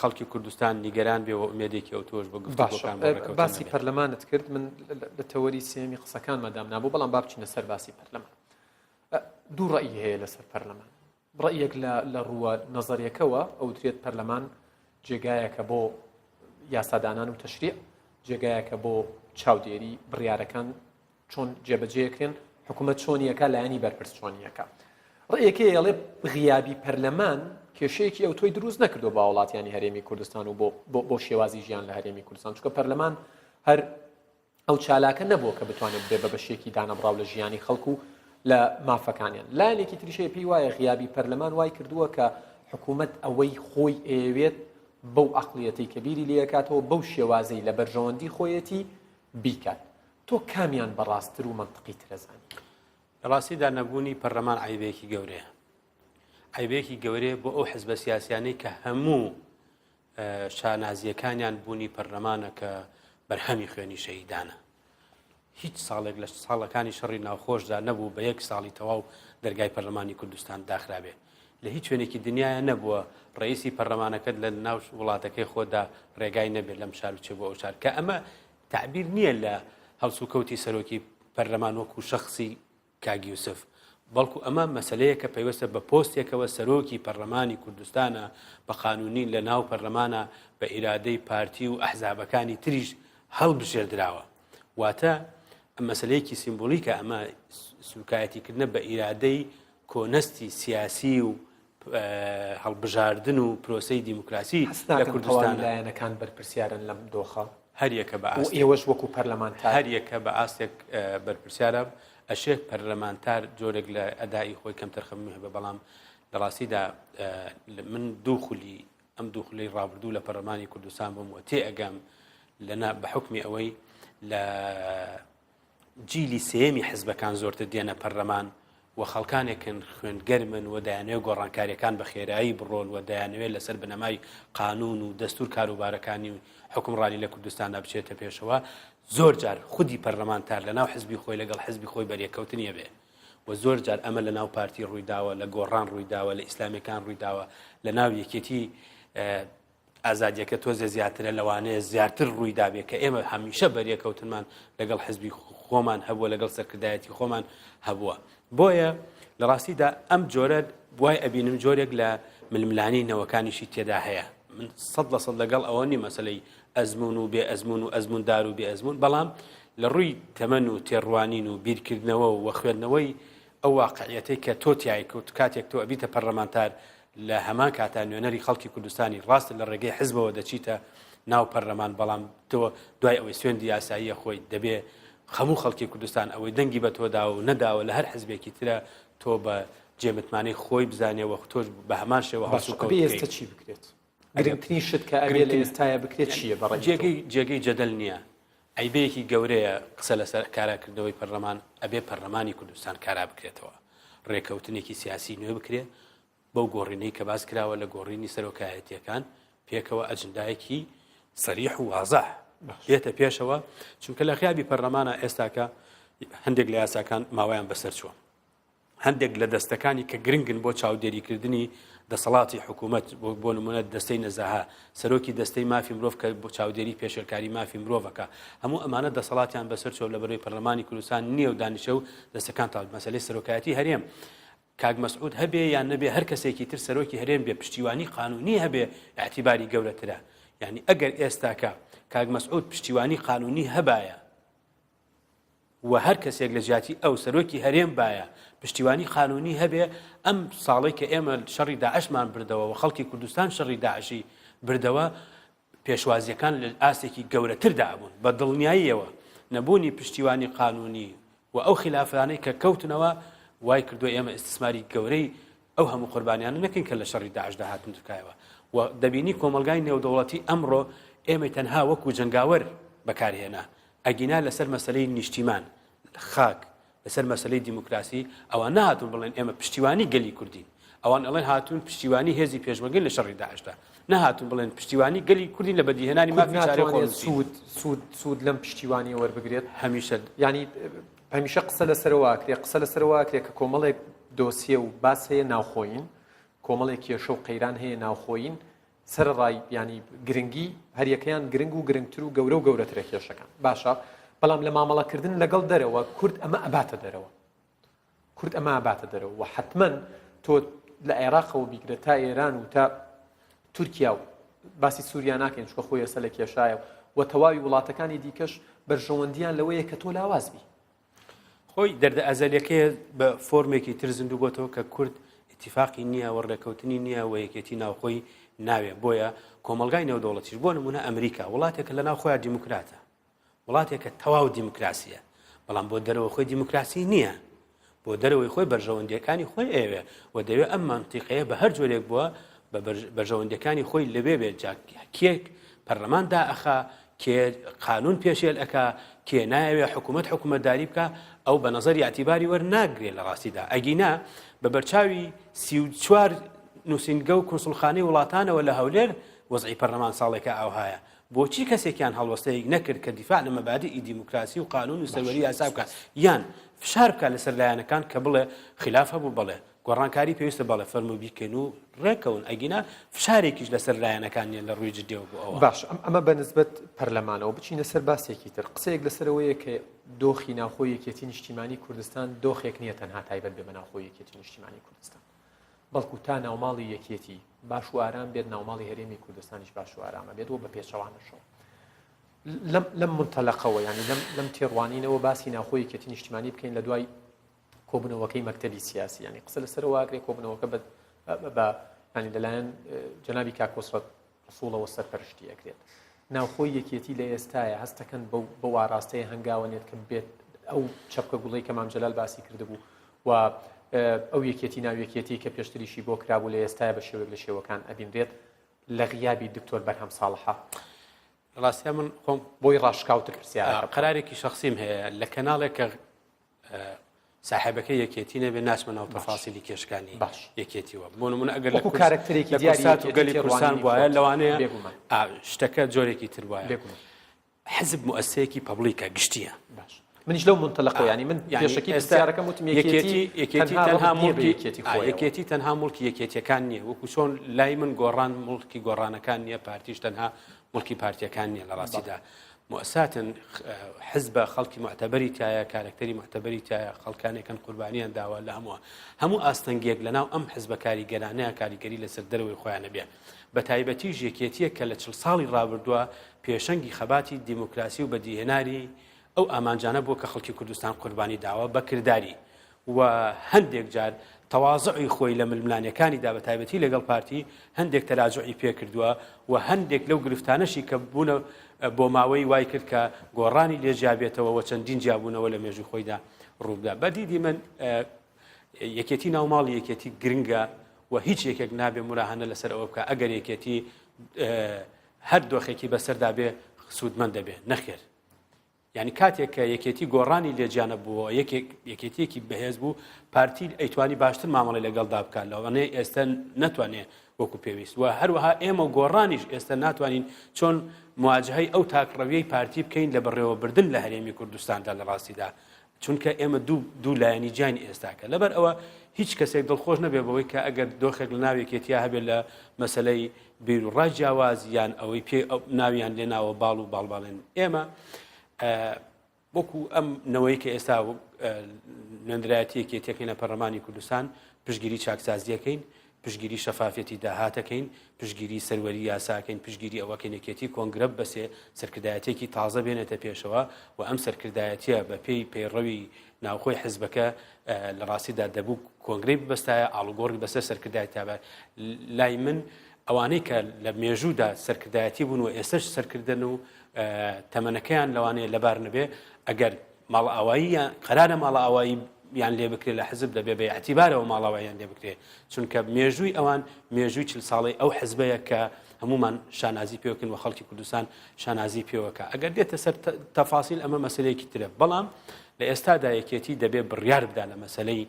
S3: خەڵکی کوردستان نیگەران بێ و ئومێدێکی ئەوتۆش بە گفتوگۆکان بۆ ڕێککەوتن
S1: باسی
S3: نەبێ.
S1: پەرلەمانت کرد من لە تەوەری سێیەمی قسەکانما دامنابوو بەڵام با بچینە سەر باسی پەرلەمان دوو ڕەئی هەیە لەسەر پەرلەمان ڕەئیەک لە لە ڕووە نەزەریەکەوە ئەوترێت پەرلەمان جێگایەکە بۆ یاسادانان و تەشریع جێگایەکە بۆ چاودێری بڕیارەکان چۆن جێبەجێکرێن حکوومەت چۆنیەکە لایەنی بەرپرس چۆنیەکە ڕێیەکەی ئەڵێ غیابی پەرلەمان کێشەیەکی ئەو تۆی دروست نەکردو بە وڵاتیانی هەرێمی کوردستان و بۆ بۆ شێوازی ژیان لە هەرێمی کوردستان چونکە پەرلەمان هەر ئەو چالاکە نەبووە کە بتوانێت بێ بە بەشێکی دانەبڕاو لە ژیانی خەڵک و لە مافەکانیان لایەنێکی تریشەیە پێی وایە غیابی پەرلەمان وای کردووە کە حکوومەت ئەوەی خۆی ئەیەوێت بەو عقلیەتی کە بیری لێکاتەوە بەو شێوازەی لە بەرژەوەندی خۆیەتی بیکات تۆ کامیان بە ڕاستتر و مەنتقی تر ئەزانی؟
S3: لە ڕاستیدا نەبوونی پەرلەمان عەیبەیەکی گەورەیە. عەیبەیەکی گەورەیە بۆ ئەو حزبە سیاسیانەی کە هەموو شانازیەکانیان بوونی پەرلەمانە کە بەرهەمی خوێنی شەهیدانە. هیچ ساڵێک لە ساڵەکانی شەڕی ناوخۆشدا نەبوو بە یەک ساڵی تەواو دەرگای پەرلەمانی کوردستان داخرابێ. لە هیچ شوێنێکی دنیاە نەبووە ڕئیسی پەرلەمانەکەت لە ناو وڵاتەکەی خۆدا ڕێگای نەبێت لەم شار بچێ بۆ ئەو شار کە ئەمە تەعبیر نییە لە هەڵسوکەوتی سەرۆکی پەرلەمان وەکو شەخسی کاک یوسف، بەڵکو ئەمە مەسەلەیەکە پەیوەستە بە پۆستێکەوە سەرۆکی پەرلەمانی کوردستانە بە قانونی لە ناو پەرلەمانە بە ئیرادەی پارتی و ئەحزابەکانی تریش هەڵبژێردراوە واتە مەسلەیەکی سیمبولیکە ئەمە سوکایەتیکردنە بە ئیرادەی کۆنەستی سیاسی و هەڵبژاردن و پرۆسەی دیموکراسی لە کوردستان
S1: لایەنەکان بەرپرسیارن لەم دۆخە
S3: هەریەکە بە
S1: ئاست ئێوەش وەکو پەرلەمانتار
S3: هەریەکە بە ئاستێک بەرپرسیارە ئەشێ پەرلەمانتار جۆرێک لە ئەدای خۆی کەمتەرخەمی هەبێ بەڵام لە ڕاستیدا من دوو خولی ئەم دوو خولەی ڕابردوو لە پەرلەمانی کوردستان بووم و تێ ئەگەم لەنا بە حکمی ئەوەی لە جیلی سێیەمی حزبەکان زۆرتر دێنە پەرلەمان. و خەڵکانێکن خوێنگەرمن و دەیانەوێت گۆڕانکاریەکان بە خێرایی بڕۆن و دەیانەوێت لەسەر بنەمای قانون و دەستور کاروبارەکانی و حکومڕانی لە کوردستاندا بچێتە پێشەوە زۆر جار خودی پەرلەمانتار لە ناو حزبی خۆی لەگەڵ حزبی خۆی بەریەککەوتنی ئەبێ و زۆر جار ئەمە لە ناو پارتی ڕوویداوە لە گۆڕان ڕوویداوە لە ئیسلامیەکان ڕوویداوە لە ناو یەکێتی ئازادیەکە تۆزێ زیاترە لەوانەیە زیاتر ڕووی دابێ کە ئێمە هەمیشە بەریەکەوتنمان لەگەڵ حزبی خۆمان هەبووە لەگەڵ سەرکردایەتی خۆمان هەبووە بۆیە لە ڕاستیدا ئەم جۆرە وای ئەبینم جۆرێک لە ململانی نەوەکانیشی تێدا هەیە من سەد لە سەد لەگەڵ ئەوە نی مەسلەی ئەزمون و بێ ئەزمون و ئەزموندار و بێ ئەزمون بەڵام لە ڕووی تەمەن و تێڕوانین و بیرکردنەوە و خوێندنەوەی ئەو واقعیەتەی کە تۆ تیای کەوت کاتێک تۆ ئەبیتە پەرلەمانتار لە هەمان کاتا نوێنەری خەڵکی کوردستانی ڕاستە لە ڕێگەی حزبەوە دەچیتە ناو پەرلەمان بەڵام تۆ دوای ئەوەی سوێندی یاساییە خۆی دەبێ هەموو خەڵکی کوردستان ئەوەی دەنگی بە تۆ داوە و نەداوە لە هەر حزبێکی ترە تۆ بە جێمتمانەی خۆی بزانێ وە تۆش بە هەمان شێوە هەڵسوکەوت
S1: باشە ئێستا چی بکرێت؟ گرنگترین شت کە ئەبێ لە ئێستایا بکرێت چییە بەڕای تۆ؟
S3: جێگەی جێگەی جەدەل نییە عەیبەیەکی گەورەیە قسە لەسەر کاراکردنەوەی پەرلەمان، ئەبێ پەرلەمانی کوردستان کارا بکرێتەوە، ڕێکەوتنێکی سیاسی نوێ بکرێ، بەو گۆڕینەی کە باس کراوە لە گۆڕینی سەرۆکایەتیەکان پێکەوە ئەجندایەکی سەریح و وازح بێتە پێشەوە، چونکە لە غیابی پەرلەمانە ئێستاکە هەندێک لە یاساکان ماوەیان بەسەر چووە. هەندێک لە دەستەکانی کە گرنگن بۆ چاودێریکردنی دەسەڵاتی حکوومەت بۆ نمونە دەستەی نەزاهە سەرۆکی دەستەی مافی مرۆڤ کە بۆ چاودێری پێشێلکاری مافی مرۆڤەکە هەموو ئەمانە دەسەڵاتیان بەسەر چۆ لە بەرەی پەرلەمانی کوردستان نییە و دانیشە و دەستەکان تا مەسلەی سەرۆکایەتی هەرێم کاک مەسعود هەبێ یان نەبێ هەر کەسێکی تر سەرۆکی هەرێم بێ پشتیوانی قانونی هەبێ اعتیباری گەورەترە یعنی ئەگەر ئێستاکە کاک مەسعود پشتیوانی قانونی هەبایە و هەر کەسێک لە جیاتی ئەو سەرۆکی هەرێم بایە پشتیوانی قانونی هەبێ ئەم ساڵەی کە ئێمە شەڕی داعشمان بردەوە و خەڵکی کوردستان شەڕی داعشی بردەوە پێشوازیەکان لە ئاستێکی گەورەتردا بوون بە دڵنیاییەوە نەبوونی پشتیوانی قانونی و ئەو خلافانەی کە کەوتنەوە وای کردو ئێمە ئیستیسماری گەورەی ئەو هەموو قوربانیانە نەکەین کە لە شەڕی داعشدا هاتن تورکایەوە و دەبینی کۆمەڵگای نێودەوڵەتی ئەمڕۆ ئێمەی تەنها وەکو جەنگاوەر بەکارهێنا ئەگینا لەسەر مەسەلەی نیشتیمان، خاک، لەسەر مەسەلەی دیموکراسی ئەوان نەهاتوون بڵێن ئێمە پشتیوانی گەلی کوردین. ئەوان ئەڵێن هاتوون پشتیوانی هێزی پێشمەرگەین لە شەڕی داعشدا. نەهاتوون بڵێن پشتیوانی گەلی کوردین لە بەدیهێنانی
S1: کورد
S3: مافی چارەی
S1: ناتوانێت
S3: خۆنووسین.
S1: سوود سوود سوود لەم پشتیوانیە وەربگرێت؟
S3: هەمیشە.
S1: یانی هەمیشە قسە لەسەرەوە ئەکرێ قسە لەسەرەوە ئەکرێ کە کۆمەڵێک دۆسیە و باس هەیە ناوخۆیین، کۆمەڵێک کێشە و قەیران هەیە ناوخۆیین، سەرەڕای یانی گرنگی هەریەکەیان گرنگ و گرنگتر و گەورە و گەورەترە کێشەکان باشە بەڵام لە مامەڵەکردن لەگەڵ دەرەوە کورد ئەمە ئەباتە دەرەوە کورد ئەمە ئەباتە دەرەوە و حتمما تۆ لە عێراقەوە بیگرە تا ئێران و تا تورکیا و باسی سووریا ناکەین چکە خۆی ئێستا لە کێشایە و تەواوی وڵاتەکانی دیکەش بەرژەوەندیان لەوەیە کە تۆ لاواز بی
S3: خۆی دەردە ئەزەلیەکەیە بە فۆرمێکی تر زیندوو بۆتەوە کە کورد ئیتیفاقی نییە و ڕێکەوتنی نییە و یەکێتی ناوخۆی ناوێ بۆیە کۆمەلگای نێودەوڵەتیش بۆ نمونە ئەمریکا وڵاتێکە لە ناو خۆیان دیموکراتە وڵاتێکە تەواو دیموکراسیە بەڵام بۆ دەرەوە خۆی دیموکراسی نییە بۆ دەرەوەی خۆی بەرژەوەندیەکانی خۆی ئەوێ و دەوێ ئەم مەنتیقەیە بە هەر جۆرێک بووە بە بەرژەوەندیەکانی خۆی لەوێ بێت جا کێک پەرلەمان دائەخا کێ قانون پێشێل ئەکا کێ نایەوێ حکوومەت حکوومەتداری بکە ئەو بە نظری اعتیباری وەرناگرێ لە ڕاستیدا ئەگینا بە بەرچاوی 34 نووسینگە و کونسڵخانەی وڵاتانەوە لە هەولێر وەزعی پەرلەمان ساڵێکە ئاوهایە بۆچی کەسێکیان هەڵوەستەیەک نەکرد کە دیفاع لە مەبادیئی دیموکراسی و قانون و سەروەری یاسا بکات یان فشار بکات لەسەر لایەنەکان کە بڵێ خلاف هەبوو بەڵێ گۆڕانکاری پێویستە بەڵێ فەرموو بیکەن و ڕێکەون ئەگینا فشارێکیش لەسەر لایەنەکان نیە لە ڕووی جدیەوە بۆ ئەوە.
S1: باش ئەمە بە نسبەت پەرلەمانەوە بچینە سەر باسێکی تر قسەیەک لەسەر ئەوەیە کە دۆخی ناوخۆی یەکێتی نیشتیمانی کوردستان دۆخێک نییە تەنها تایبەت بێ بە ناوخۆی یەکێتی نیشتیمانی کوردستان بەڵکو تا ناوماڵی یەکێتی باش و ئارام بێت ناوماڵی هەرێمی کوردستانیش باش و ئارامە بێت و بە پێچەوانەشەوە لەم لەم منتەلەقەوە ینی لەم لەم تێڕوانینەوە باسی ناوخۆی یەکێتی نیشتیمانی بکەین لە دوای کۆبوونەوەکەی مەکتەبی سیاسی ینی قسە لەسەرەوە ئەکرێ کۆبوونەوەکە بە بە ینی لەلایەن جەنابی کاک کۆسرەت ڕسوڵەوە سەرپەرشتی ئەکرێت ناوخۆی یەکێتی لە ئێستاە هەستەکەن بەو بەو ئاراستەیە هەنگاوە نێت کە بێت ئەو چەپکە گوڵەی کە مام جەلال باسی کردبوو و ئەو یەکێتی ناو یەکێتی کە پێشتریشی بۆ کرابوو لە ئێستاە بە شێوەیەک لە شێوەکان ئەبینرێت لە غیابی دکتۆر بەرهەم ساڵحە
S3: ڕاستیا من خۆم
S1: بۆی ڕاشکاوتر پرسیارەکە
S3: قرارێکی شخصیم هەیە لە کەناڵێک کە. ساحێبەکەی یەکێتی نەبێ ناچمە ناو تەفاسیلی کێشەکانی
S1: باش.
S3: یەکێتیوە بۆ نمونە ئەگەر لە
S1: وەکو
S3: کورس-
S1: کارەکتەرێکی
S3: لە
S1: دیاری
S3: کوردسات و
S1: یەکێتی
S3: گەلی کوردستان
S1: تێڕوانینی
S3: بوایە
S1: خۆت.
S3: لەوانەیە
S1: بێگومان.
S3: ئا، شتەکە جۆرێکی تر بوایە
S1: بێگومان.
S3: حزب موئەسسەیەکی public ە گشتییە.
S1: باش منیش لەو مونتەلەقەوە یانی من
S3: یانی
S1: پێشەکی
S3: ئێستا
S1: پرسیارەکەم وتم یەکێتی
S3: یەکێتی
S1: تەنها
S3: تەنها
S1: ڕەبط نییە بە
S3: موڵکی
S1: یەکێتی
S3: ئا،
S1: خۆیەوە.
S3: یەکێتی تەنها موڵکی یەکێتیەکان نییە وەکو چۆن لای من گۆڕان موڵکی گۆڕانەکان نییە پارتیش تەنها موڵکی پارتیەکان نییە لە ڕاستیدا موئەسساتن حزبە خەڵکی موعتەبەری تایە کارەکتەری موعتەبەری تایە خەڵکانێکن قوربانیان داوە لە هەموو هەموو ئاستەنگیەک لەناو ئەم حزبە کاریگەرانەیە کاریگەری لەسەر دەرەوەی خۆیان نەبێ بە تایبەتیش یەکێتیە کە لە چل ساڵی ڕابردووە پێشەنگی خەباتی دیموکراسی و بەدیهێناری ئەو ئامانجانە بووە کە خەڵکی کوردستان قوربانی داوە بە کرداری و هەندێک جار تەوازعی خۆی لە ململانێکانیدا بە تایبەتی لەگەڵ پارتی هەندێک تەراجعی پێکردووە و هەندێک لەو گرفتانەشی کە بوونە بۆ ماوەی وای کرد کە گۆڕانی لێ جیابێتەوە و چەندین جیابوونەوە لە مێژوو خۆیدا ڕووبدا. بە دیدی من یەکێتی ناوماڵی یەکێتی گرنگە و هیچ یەکێک نابێ مراهەنە لەسەر ئەوە بکە ئەگەر یەکێتی هەر دۆخێکی بەسەردا بێ سوودمەند دەبێ نەخێر یانی کاتێک کە یەکێتی گۆڕانی لێ جیانەبووەوە یەکێک یەکێتیەکی بەهێز بوو پارتی ئەیتوانی باشتر مامەڵی لەگەڵدا بکات لەوانەیە ئێستا نەتوانێ وەکو پێویست و هەروەها ئێمە و گۆڕانیش ئێستا ناتوانین چۆن مواجهەی ئەو تاکڕەویەی پارتی بکەین لە بەڕێوەبردن لە هەرێمی کوردستاندا لە ڕاستیدا چونکە ئێمە دوو دوو لایەنی جیاین ئێستاکە لەبەر ئەوە هیچ کەسێک دڵخۆش نەبێ بەوەی کە ئەگەر دۆخێک لە ناو یەکێتیا هەبێت لە مەسلەی بیروڕای جیاواز یان ئەوەی پێ ناویان لێ ناوە باڵ و باڵباڵێن ئێمە وەکو ئەم نەوەی کە ئێستا نوێنەرایەتی یەکێتیەکەین لە پەرلەمانی کوردستان پشگیری چاکسازیەکەین پشتگیری شەفافیەتی داهات ئەکەین، پشتگیری سەروەری یاسا ئەکەین، پشتگیری ئەوە ئەکەین یەکێتی کۆنگرە ببەسێ، سەرکردایەتیەکی تازە بێنێتە پێشەوە و ئەم سەرکردایەتیە بە پێی پەیڕەوی ناوخۆی حزبەکە لە ڕاستیدا دەبوو کۆنگرەی ببەستایە، ئاڵوگۆڕی بەسەر سەرکردایەتیا بە لای من ئەوانەی کە لە مێژوودا سەرکردایەتی بوون و ئێستەش سەرکردەن و تەمەنەکەیان لەوانەیە لەبار نەبێ ئەگەر ماڵئاوایی یان قەرارە ماڵئاوایی یان لێ بکرێ لە حزب دەبێ بە ئیعتیبارەوە ماڵاواییان لێ بکرێ چونکە مێژووی ئەوان مێژووی چل ساڵەی ئەو حزبەیە کە هەمومان شانازی پێوەکەن و خەڵکی کوردستان شانازی پێوەکە ئەگەر دێتە سەر تەفاسیل ئەمە مەسلەیەکی ترە بەڵام لە ئێستادا یەکێتی دەبێ بڕیار بدا لە مەسلەی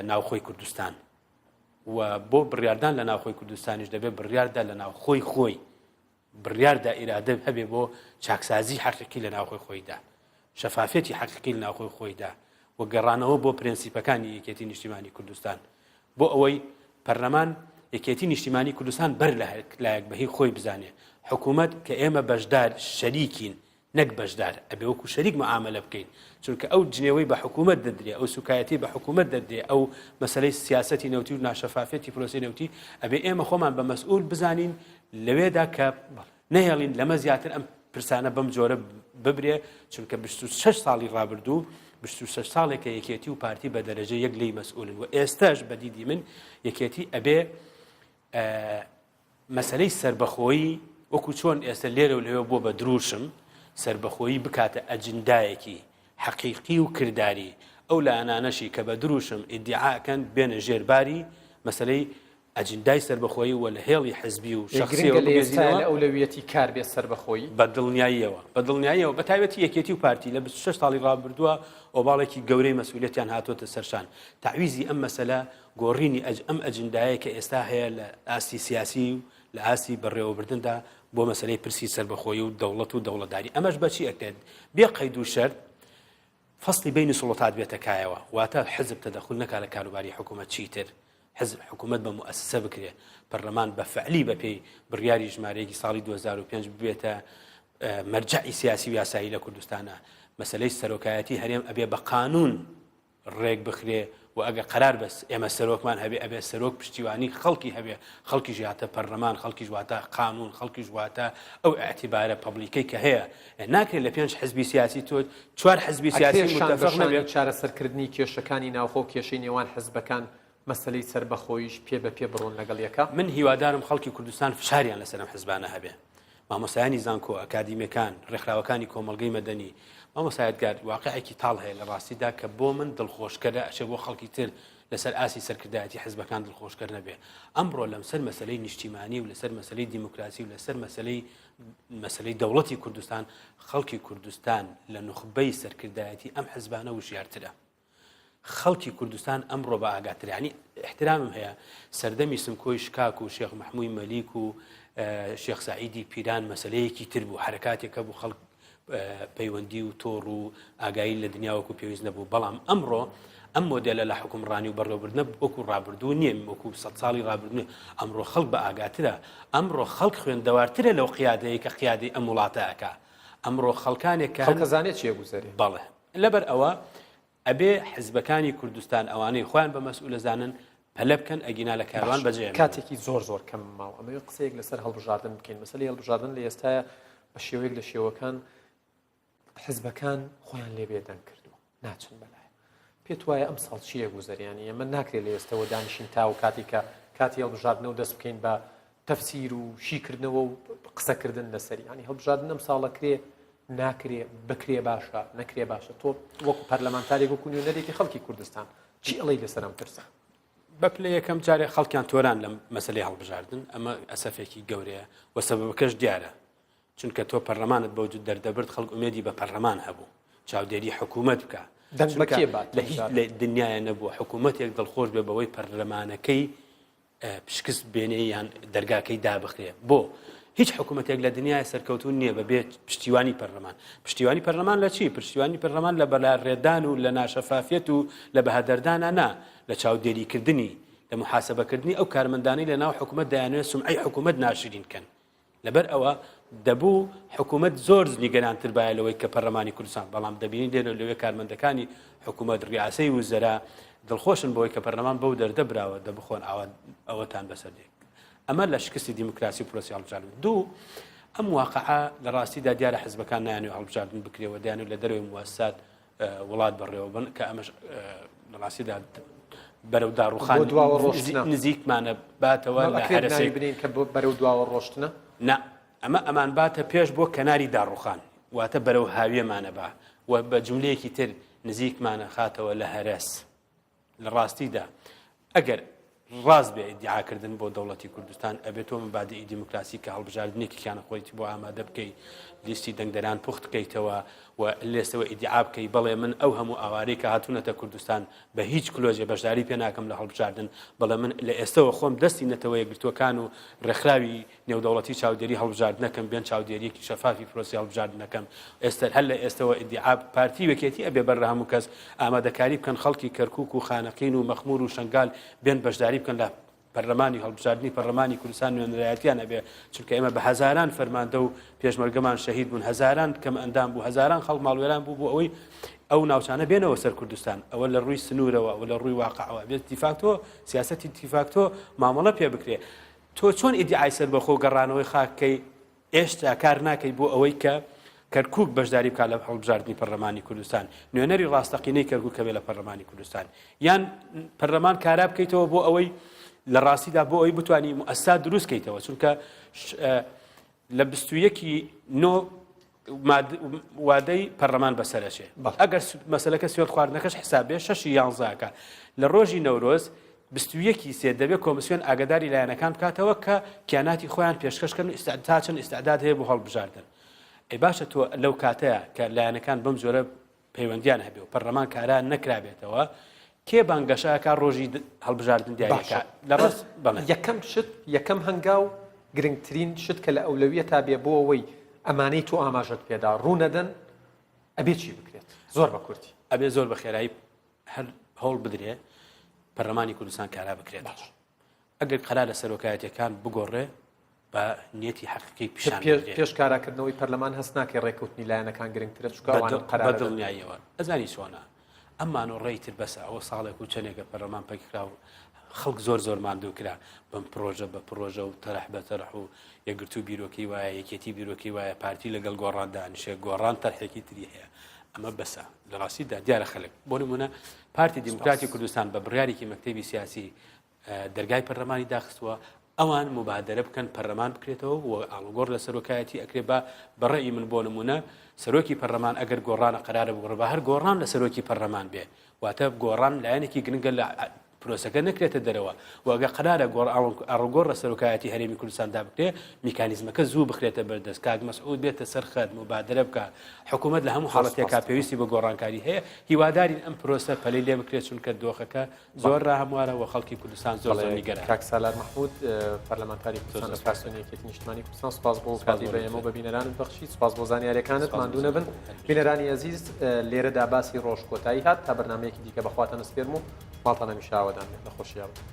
S3: ناوخۆی کوردستان و بۆ بڕیاردان لە ناوخۆی کوردستانیش دەبێ بڕیاردا لە ناوخۆی خۆی بڕیاردا ئیرادە هەبێ بۆ چاکسازی حەقیقی لە ناوخۆی خۆیدا، شەفافیەتی حەقیقی لە ناوخۆی خۆیدا و گەڕانەوە بۆ پرێنسیپەکانی یەکێتی نیشتیمانی کوردستان بۆ ئەوەی پەرلەمان یەکێتی نیشتیمانی کوردستان بەر لە هەر لایەک بە هی خۆی بزانێ حکوومەت کە ئێمە بەشدار شەریکین نەک بەشدار، ئەبێ وەکو شەریک معامەلە بکەین، چونکە ئەو جنێوەی بە حکومەت دەدرێ، ئەو سوکایەتیەی بە حکومەت دەدرێ، ئەو مەسەلەی سیاسەتی نەوتی و ناشەفافیەتی پرۆسەی نەوتی، ئەبێ ئێمە خۆمان بە مەسئول بزانین لەوێدا کە نەهێڵین لەمە زیاتر ئەم پرسانە بەم جۆرە ببرێ، چونکە 26 ساڵی ڕابردوو 26 ساڵێکە یەکێتی و پارتی بە دەرەجە یەک لێی مەسئولن و ئێستاش بە دیدی من یەکێتی ئەبێ مەسەلەی سەربەخۆیی وەکو چۆن ئێستا لێرە و لەوێ بووە بە دروشم، سەربەخۆیی بکاتە ئەجندایەکی حەقیقی و کرداری، ئەو لایەنانەشی کە بە دروشم ئیدیعا ئەکەن بێنە ژێر باری مەسەلەی ئەجندای سەربەخۆیی و لە هێڵی حزبی و
S1: ئێ
S3: شەخسیەوە
S1: گرنگە لە ئێستایا
S3: بگوێزینەوە.
S1: لە ئەولەویەتی کار بێ سەربەخۆیی؟
S3: بە دڵنیاییەوە، بە دڵنیاییەوە، بە تایبەتی یەکێتی و پارتی لە 26 ساڵی ڕابردووە ئۆباڵێکی گەورەی مەسئولیەتیان هاتۆتە سەرشان، تەعویزی ئەم مەسەلە گۆڕینی ئەج ئەم ئەجندایەی کە ئێستا هەیە لە ئاستی سیاسی و لە ئاستی بەڕێوەبردندا بۆ مەسەلەی پرسی سەربەخۆیی و دەوڵەت و دەوڵەتداری ئەمەش بە چی ئەکرێت بێ قەید و شەرت فەصلی بەینی سوڵتات بێتە کایەوە واتە حزب تەدەخول نەکا لە کاروباری حکوومەت چیتر حزب حکوومەت بە موئەسسە بکرێ پەرلەمان بە فعلی بە پێی بڕیاری ژمارەیەکی ساڵی 2005 ببێتە مەرجەعی سیاسی و یاسایی لە کوردستانە مەسلەی سەرۆکایەتی هەرێم ئەبێ بە قانون ڕێک بخرێ و ئەگەر قەرار بەس ئێمە سەرۆکمان هەبێ ئەبێ سەرۆک پشتیوانی خەڵکی هەبێ خەڵکیش یاتە پەرلەمان خەڵکیش واتە قانون خەڵکیش واتە ئەو ئیعتیبارە public ەی کە هەیە ناکرێت لە پێنج حزبی سیاسی تۆ چوار حزبی سیاسی
S1: ئەکرێ شان بە
S3: متەفق نەبێ.
S1: شانی چارەسەرکردنی کێشەکانی ناوخۆ و کێشەی نێوان حزبەکان مەسەلەی سەربەخۆییش پێ بە پێ بڕۆن لەگەڵ یەکا؟
S3: من هیوادارم خەڵکی کوردستان فشاریان لەسەر ئەم حزبانە هەبێ مامۆستایانی زانکۆ، ئەکادیمیەکان، ڕێکخراوەکانی کۆمەڵگەی مەدەنی. مامۆستا یادگار، واقیعێکی تاڵ هەیە لە ڕاستیدا کە بۆ من دڵخۆشکەرە، ئەشێ بۆ خەڵکی تر لەسەر ئاستی سەرکردایەتی حزبەکان دڵخۆشکەر نەبێ. ئەمڕۆ لەمسەر مەسەلەی نیشتیمانی و لەسەر مەسەلەی دیموکراسی و لەسەر مەسەلەی مەسەلەی دەوڵەتی کوردستان، خەڵکی کوردستان لە نوخبەی سەرکردایەتی ئەم حزبانە وشیارترە. خەڵکی کوردستان ئەمڕۆ بە ئاگاترە یانی ئیحترامم هەیە سەردەمی سمکۆی شکاک و شێخ مەحمووی مەلیک و شێخ سعیدی پیران مەسلەیەکی تر بوو حرکاتێکە بوو خەڵک پەیوەندی و تۆڕ و ئاگایی لە دنیا وەکو پێویست نەبوو بەڵام ئەمڕۆ ئەم مۆدێلە لە حکومڕانی و بەڕێوەبردنە وەکو ڕابردوو نییە وەکو سە ساڵی ڕابردوو ئەمڕۆ خەڵک بە ئاگاترە ئەمڕۆ خەڵک خوێندەوارترە لەو قیادەیە کە قیادەی ئەم وڵاتە ئەکا ئەمڕۆ خەڵکانێک کە
S1: خەڵکە زانێت چیە گوزەرێ
S3: بەڵێ لەبەر ئەوە ئەبێ حزبەکانی کوردستان ئەوانەی خۆیان بە مەسئول ئەزانن پەلە بکەن ئەگینا لە کاروان
S1: باشە
S3: بەجێ ئەمێنن.
S1: کاتێکی زۆر زۆر کەم ماوە ئەمەوێ قسەیەک لەسەر هەڵبژاردن بکەین مەسەلەی هەڵبژاردن لە ئێستایا بە شێوەیەک لە شێوەکان حزبەکان خۆیان لێ بێدەنگ کردووە ناچن بەلایە پێت وایە ئەم ساڵ چییە گوزەریانی ئێمە ناکرێت لە ئێستەوە دانیشین تا و کاتی کە کاتی هەڵبژاردنەوە دەست بکەین بە تەفسیر و شیکردنەوە و قسەکردن لەسەری ینی هەڵبژاردن ئەم ساڵە کرێ ناکرێ بکرێ باشە نەکرێ باشە تۆ وەکو پەرلەمانتارێک وەکو نوێنەرێکی خەڵکی کوردستان چی ئەڵێی لەسەر ئەم پرسە؟
S3: بە پلە یەکەم جارێ خەڵکیان تۆران لەم مەسلەی هەڵبژاردن ئەمە ئەسەفێکی گەورەیە و سەبەبەکەش دیارە چونکە تۆ پەرلەمانت بەو دەردەبرد خەڵک ئومێدی بە پەرلەمان هەبوو چاودێری حکوومەت بکە
S1: دەنگ بە کێ بات
S3: لە هیچ لە دنیاە نەبووە حکوومەتێک دڵخۆش بێ بەوەی پەرلەمانەکەی شکست بێنێ یان دەرگاکەی دابخرێ بۆ؟ هیچ حکوومەتێک لە دنیای سەرکەوتوو نییە بە بێ پشتیوانی پەرلەمان پشتیوانی پەرلەمان لە چی پشتیوانی پەرلەمان لە بەلارێدان و لە ناشەفافیەت و لە بەهەدەردانە نا لە چاودێریکردنی لە محاسبەکردنی ئەو کارمەندانەی لە ناو حکوومەت دەیانوێت سمعەی حکوومەت ناشرین کەن لەبەر ئەوە دەبوو حکوومەت زۆر نیگەرانتر بایە لەوەی کە پەرلەمانی کوردستان بەڵام دەبینی لێرە لەوێ کارمەندەکانی حکوومەت ڕیاسەی وزەرا دڵخۆشن بەوەی کە پەرلەمان بەو دەردە براوە دەبخۆن ئاوا ئەوەتان بەسەر دێ ئەمە لە شکستی دیموکراسی و پرۆسی هەڵبژاردن دوو ئەم واقعە لە ڕاستیدا دیارە حزبەکان نایانەوێ هەڵبژاردن بکرێەوە دەیانەوێت لە دەرەوەی موسسات وڵات بەڕێوە بن کە ئەمەش لە ڕاستیدا بەرەو داڕوخان
S1: دواوە ڕۆشتنە
S3: نزیکمانە باتەوە لە هەرەسێک
S1: بنین کە بەرەو دواوە ڕۆشتنە
S3: نا ئەمە ئەمان باتە پێش بۆ کەناری داڕوخان واتە بەرەو هاویەمانە با و بە جملەیەکی تر نزیکمانە خاتەوە لە هەرەس لە ڕاستیدا ئەگەر ڕاست بێ ئیدیعاکردن بۆ دەوڵەتی کوردستان ئەبێت تۆ مەبادیئی دیموکراسی کە هەڵبژاردنێکی کیانە خۆیت بۆ ئامادە بکەی لیستی دەنگدەران پوخت بکەیتەوە و لێستەوە ئیدیعا بکەی بەڵێ من ئەو هەموو ئاوارەی کە هاتوونەتە کوردستان بە هیچ کلۆجێ بەشداری پێ ناکەم لە هەڵبژاردن بەڵێ من لە ئێستەوە خۆم دەستی نەتەوە یەکگرتووەکان و ڕێکخراوی نێودەوڵەتی چاودێری هەڵبژاردنەکەم بێن چاودێریەکی شەفافی پرۆسی هەڵبژاردنەکەم ئێستا هەر لە ئێستەوە ئیدیعا پارتی وەکێتی ئەبێ بەر لە هەموو کەس ئامادەکاری بکەن خەڵکی کەرکک و خانەقین و مەخمور و شنگال بێن بەشداری بکەن لە پەرلەمانی هەڵبژاردنی پەرلەمانی کوردستان نوێنەرایەتیان ئەبێ چونکە ئێمە بە هەزاران فەرماندە و پێشمەرگەمان شەهید بوون هەزاران کەم ئەندام بوو هەزاران خەڵک ماڵوێران بوو بۆ ئەوەی ئەو ناوچانە بێنەوە سەر کوردستان ئەوە لە ڕووی سنوورەوە و لە ڕووی واقعەوە بێت دیفاکتۆ سیاسەتی دیفاکتۆ مامەڵە پێ بکرێ تۆ چۆن ئیدیعای سەربەخۆ و گەڕانەوەی خاک کەی ئێشتا کار ناکەی بۆ ئەوەی کە کەرکوک بەشداری بکات لە هەڵبژاردنی پەرلەمانی کوردستان نوێنەری ڕاستەقینەی کەرکوک هەبێ لە پەرلەمانی کوردستان یان پەرلەمان کارا بکەیتەوە بۆ ئەوەی لە ڕاستیدا بۆ ئەوەی بتانی موسسات دروست کەیتەوە چونکە لە 21 نۆ وادەی پەرلەمان بەسەرەچێ ئەگەر مەسلەکە سوێند خواردنەکەش حساب بێ شەشی یانزاکە لە ڕۆژی نەورۆز 21 سێ دەبێت کۆمسیۆن ئاگداری لایەنەکان بکاتەوە کە کیاناتی خۆیان پێشکەشکەن و تا چەند ئیسعداد هەیە بۆ هەڵبژاردن ئەی باشە تۆ لەو کاتەیە کە لایەنەکان بەم جۆرە پەیوەندیان هەبێ و پەرلەمان کارا نەکرابێتەوە کێ بانگەشە ئەکا ڕۆژی هەڵبژاردن دیاریەکە لە ڕاست بەڵێ.
S1: یەکەم شت یەکەم هەنگاو گرنگترین شت کە لە ئەولەویەتا بێ بۆ ئەوەی ئەمانەی تۆ ئاماژەت پێدا ڕوونەدەن ئەبێ چی بکرێت زۆر بە کورتی؟
S3: ئەبێ زۆر بە خێرایی هەر هەوڵ بدرێ پەرلەمانی کوردستان کارا بکرێت. ئەگەر قەرار لە سەرۆکایەتیەکان بگۆڕێ بە نیەتی حەقیقی پیشان بدرێ.
S1: پێش کاراکردنەوەی پەرلەمان هەست ناکەی ڕێکەوتنی لایەنەکان گرنگترە چونکە ئەوان قەرار
S3: ئەدەن. بەدڵنیاییەوە ئەزانی چۆنە ئەم مانۆڕەی تر بەسە ئەوە ساڵێک و چەندێکە پەرلەمان پەکخرا و خەڵک زۆر زۆر ماندوو کرا بەم پرۆژە بە پرۆژە و تەرح بە تەرح و یەکگرتوو بیرۆکەی وایە یەکێتی بیرۆکەی وایە پارتی لەگەڵ گۆڕان دانیشێ گۆڕان تەرحێکی تری هەیە ئەمە بەسە لە ڕاستیدا دیارە خەلک بۆ نمونە پارتی دیموکراتی کوردستان بە بڕیارێکی مەکتەبی سیاسی دەرگای پەرلەمانی داخستووە، ئەوان موبادەرە بکەن پەرلەمان بکرێتەوە و ئاڵوگۆڕ لە سەرۆکایەتی ئەکرێ بە بەڕێی من بۆ نمونە سەرۆکی پەرلەمان ئەگەر گۆڕانە قەرارە بگۆڕێ بە هەر گۆڕان لە سەرۆکی پەرلەمان بێ واتە گۆڕان لایەنێکی گرنگە لە پرۆسەکە نەکرێتە دەرەوە و ئەگەر قەرارە گۆڕ ئاڵوگۆڕ لە سەرۆکایەتی هەرێمی کوردستاندا بکرێ میکانیزمەکە زوو بخرێتە بەردەست کاک مەسعود بێتە سەر خەت موبادرە بکا حکوومەت لە هەموو حاڵەتێکا پێویستی بە گۆڕانکاری هەیە هیوادارین ئەم پرۆسە پەلەی لێ بکرێت چونکە دۆخەکە زۆر ڕاهەموارە و خەڵکی کوردستان زۆر زۆر نیگەران.
S1: کاک سالار مەحمود پەرلەمانتاری کوردستان لە فراکسیۆنی یەکێتی نیشتمانی کوردستان سوپاس بۆ کاتی بە ئێمە و بە بینەرانت بەخشی سوپاس بۆ زانیاریەکانت ماندوو نەبن بینەرانی ئەزیز لێرەدا باسی ڕۆژ کۆتایی هات تا بەرنمەیەکی دیکە بەخواتان ئەسپێرم و ماڵتان هەمیشە ئاوەدان بێت لە خۆشییا بن.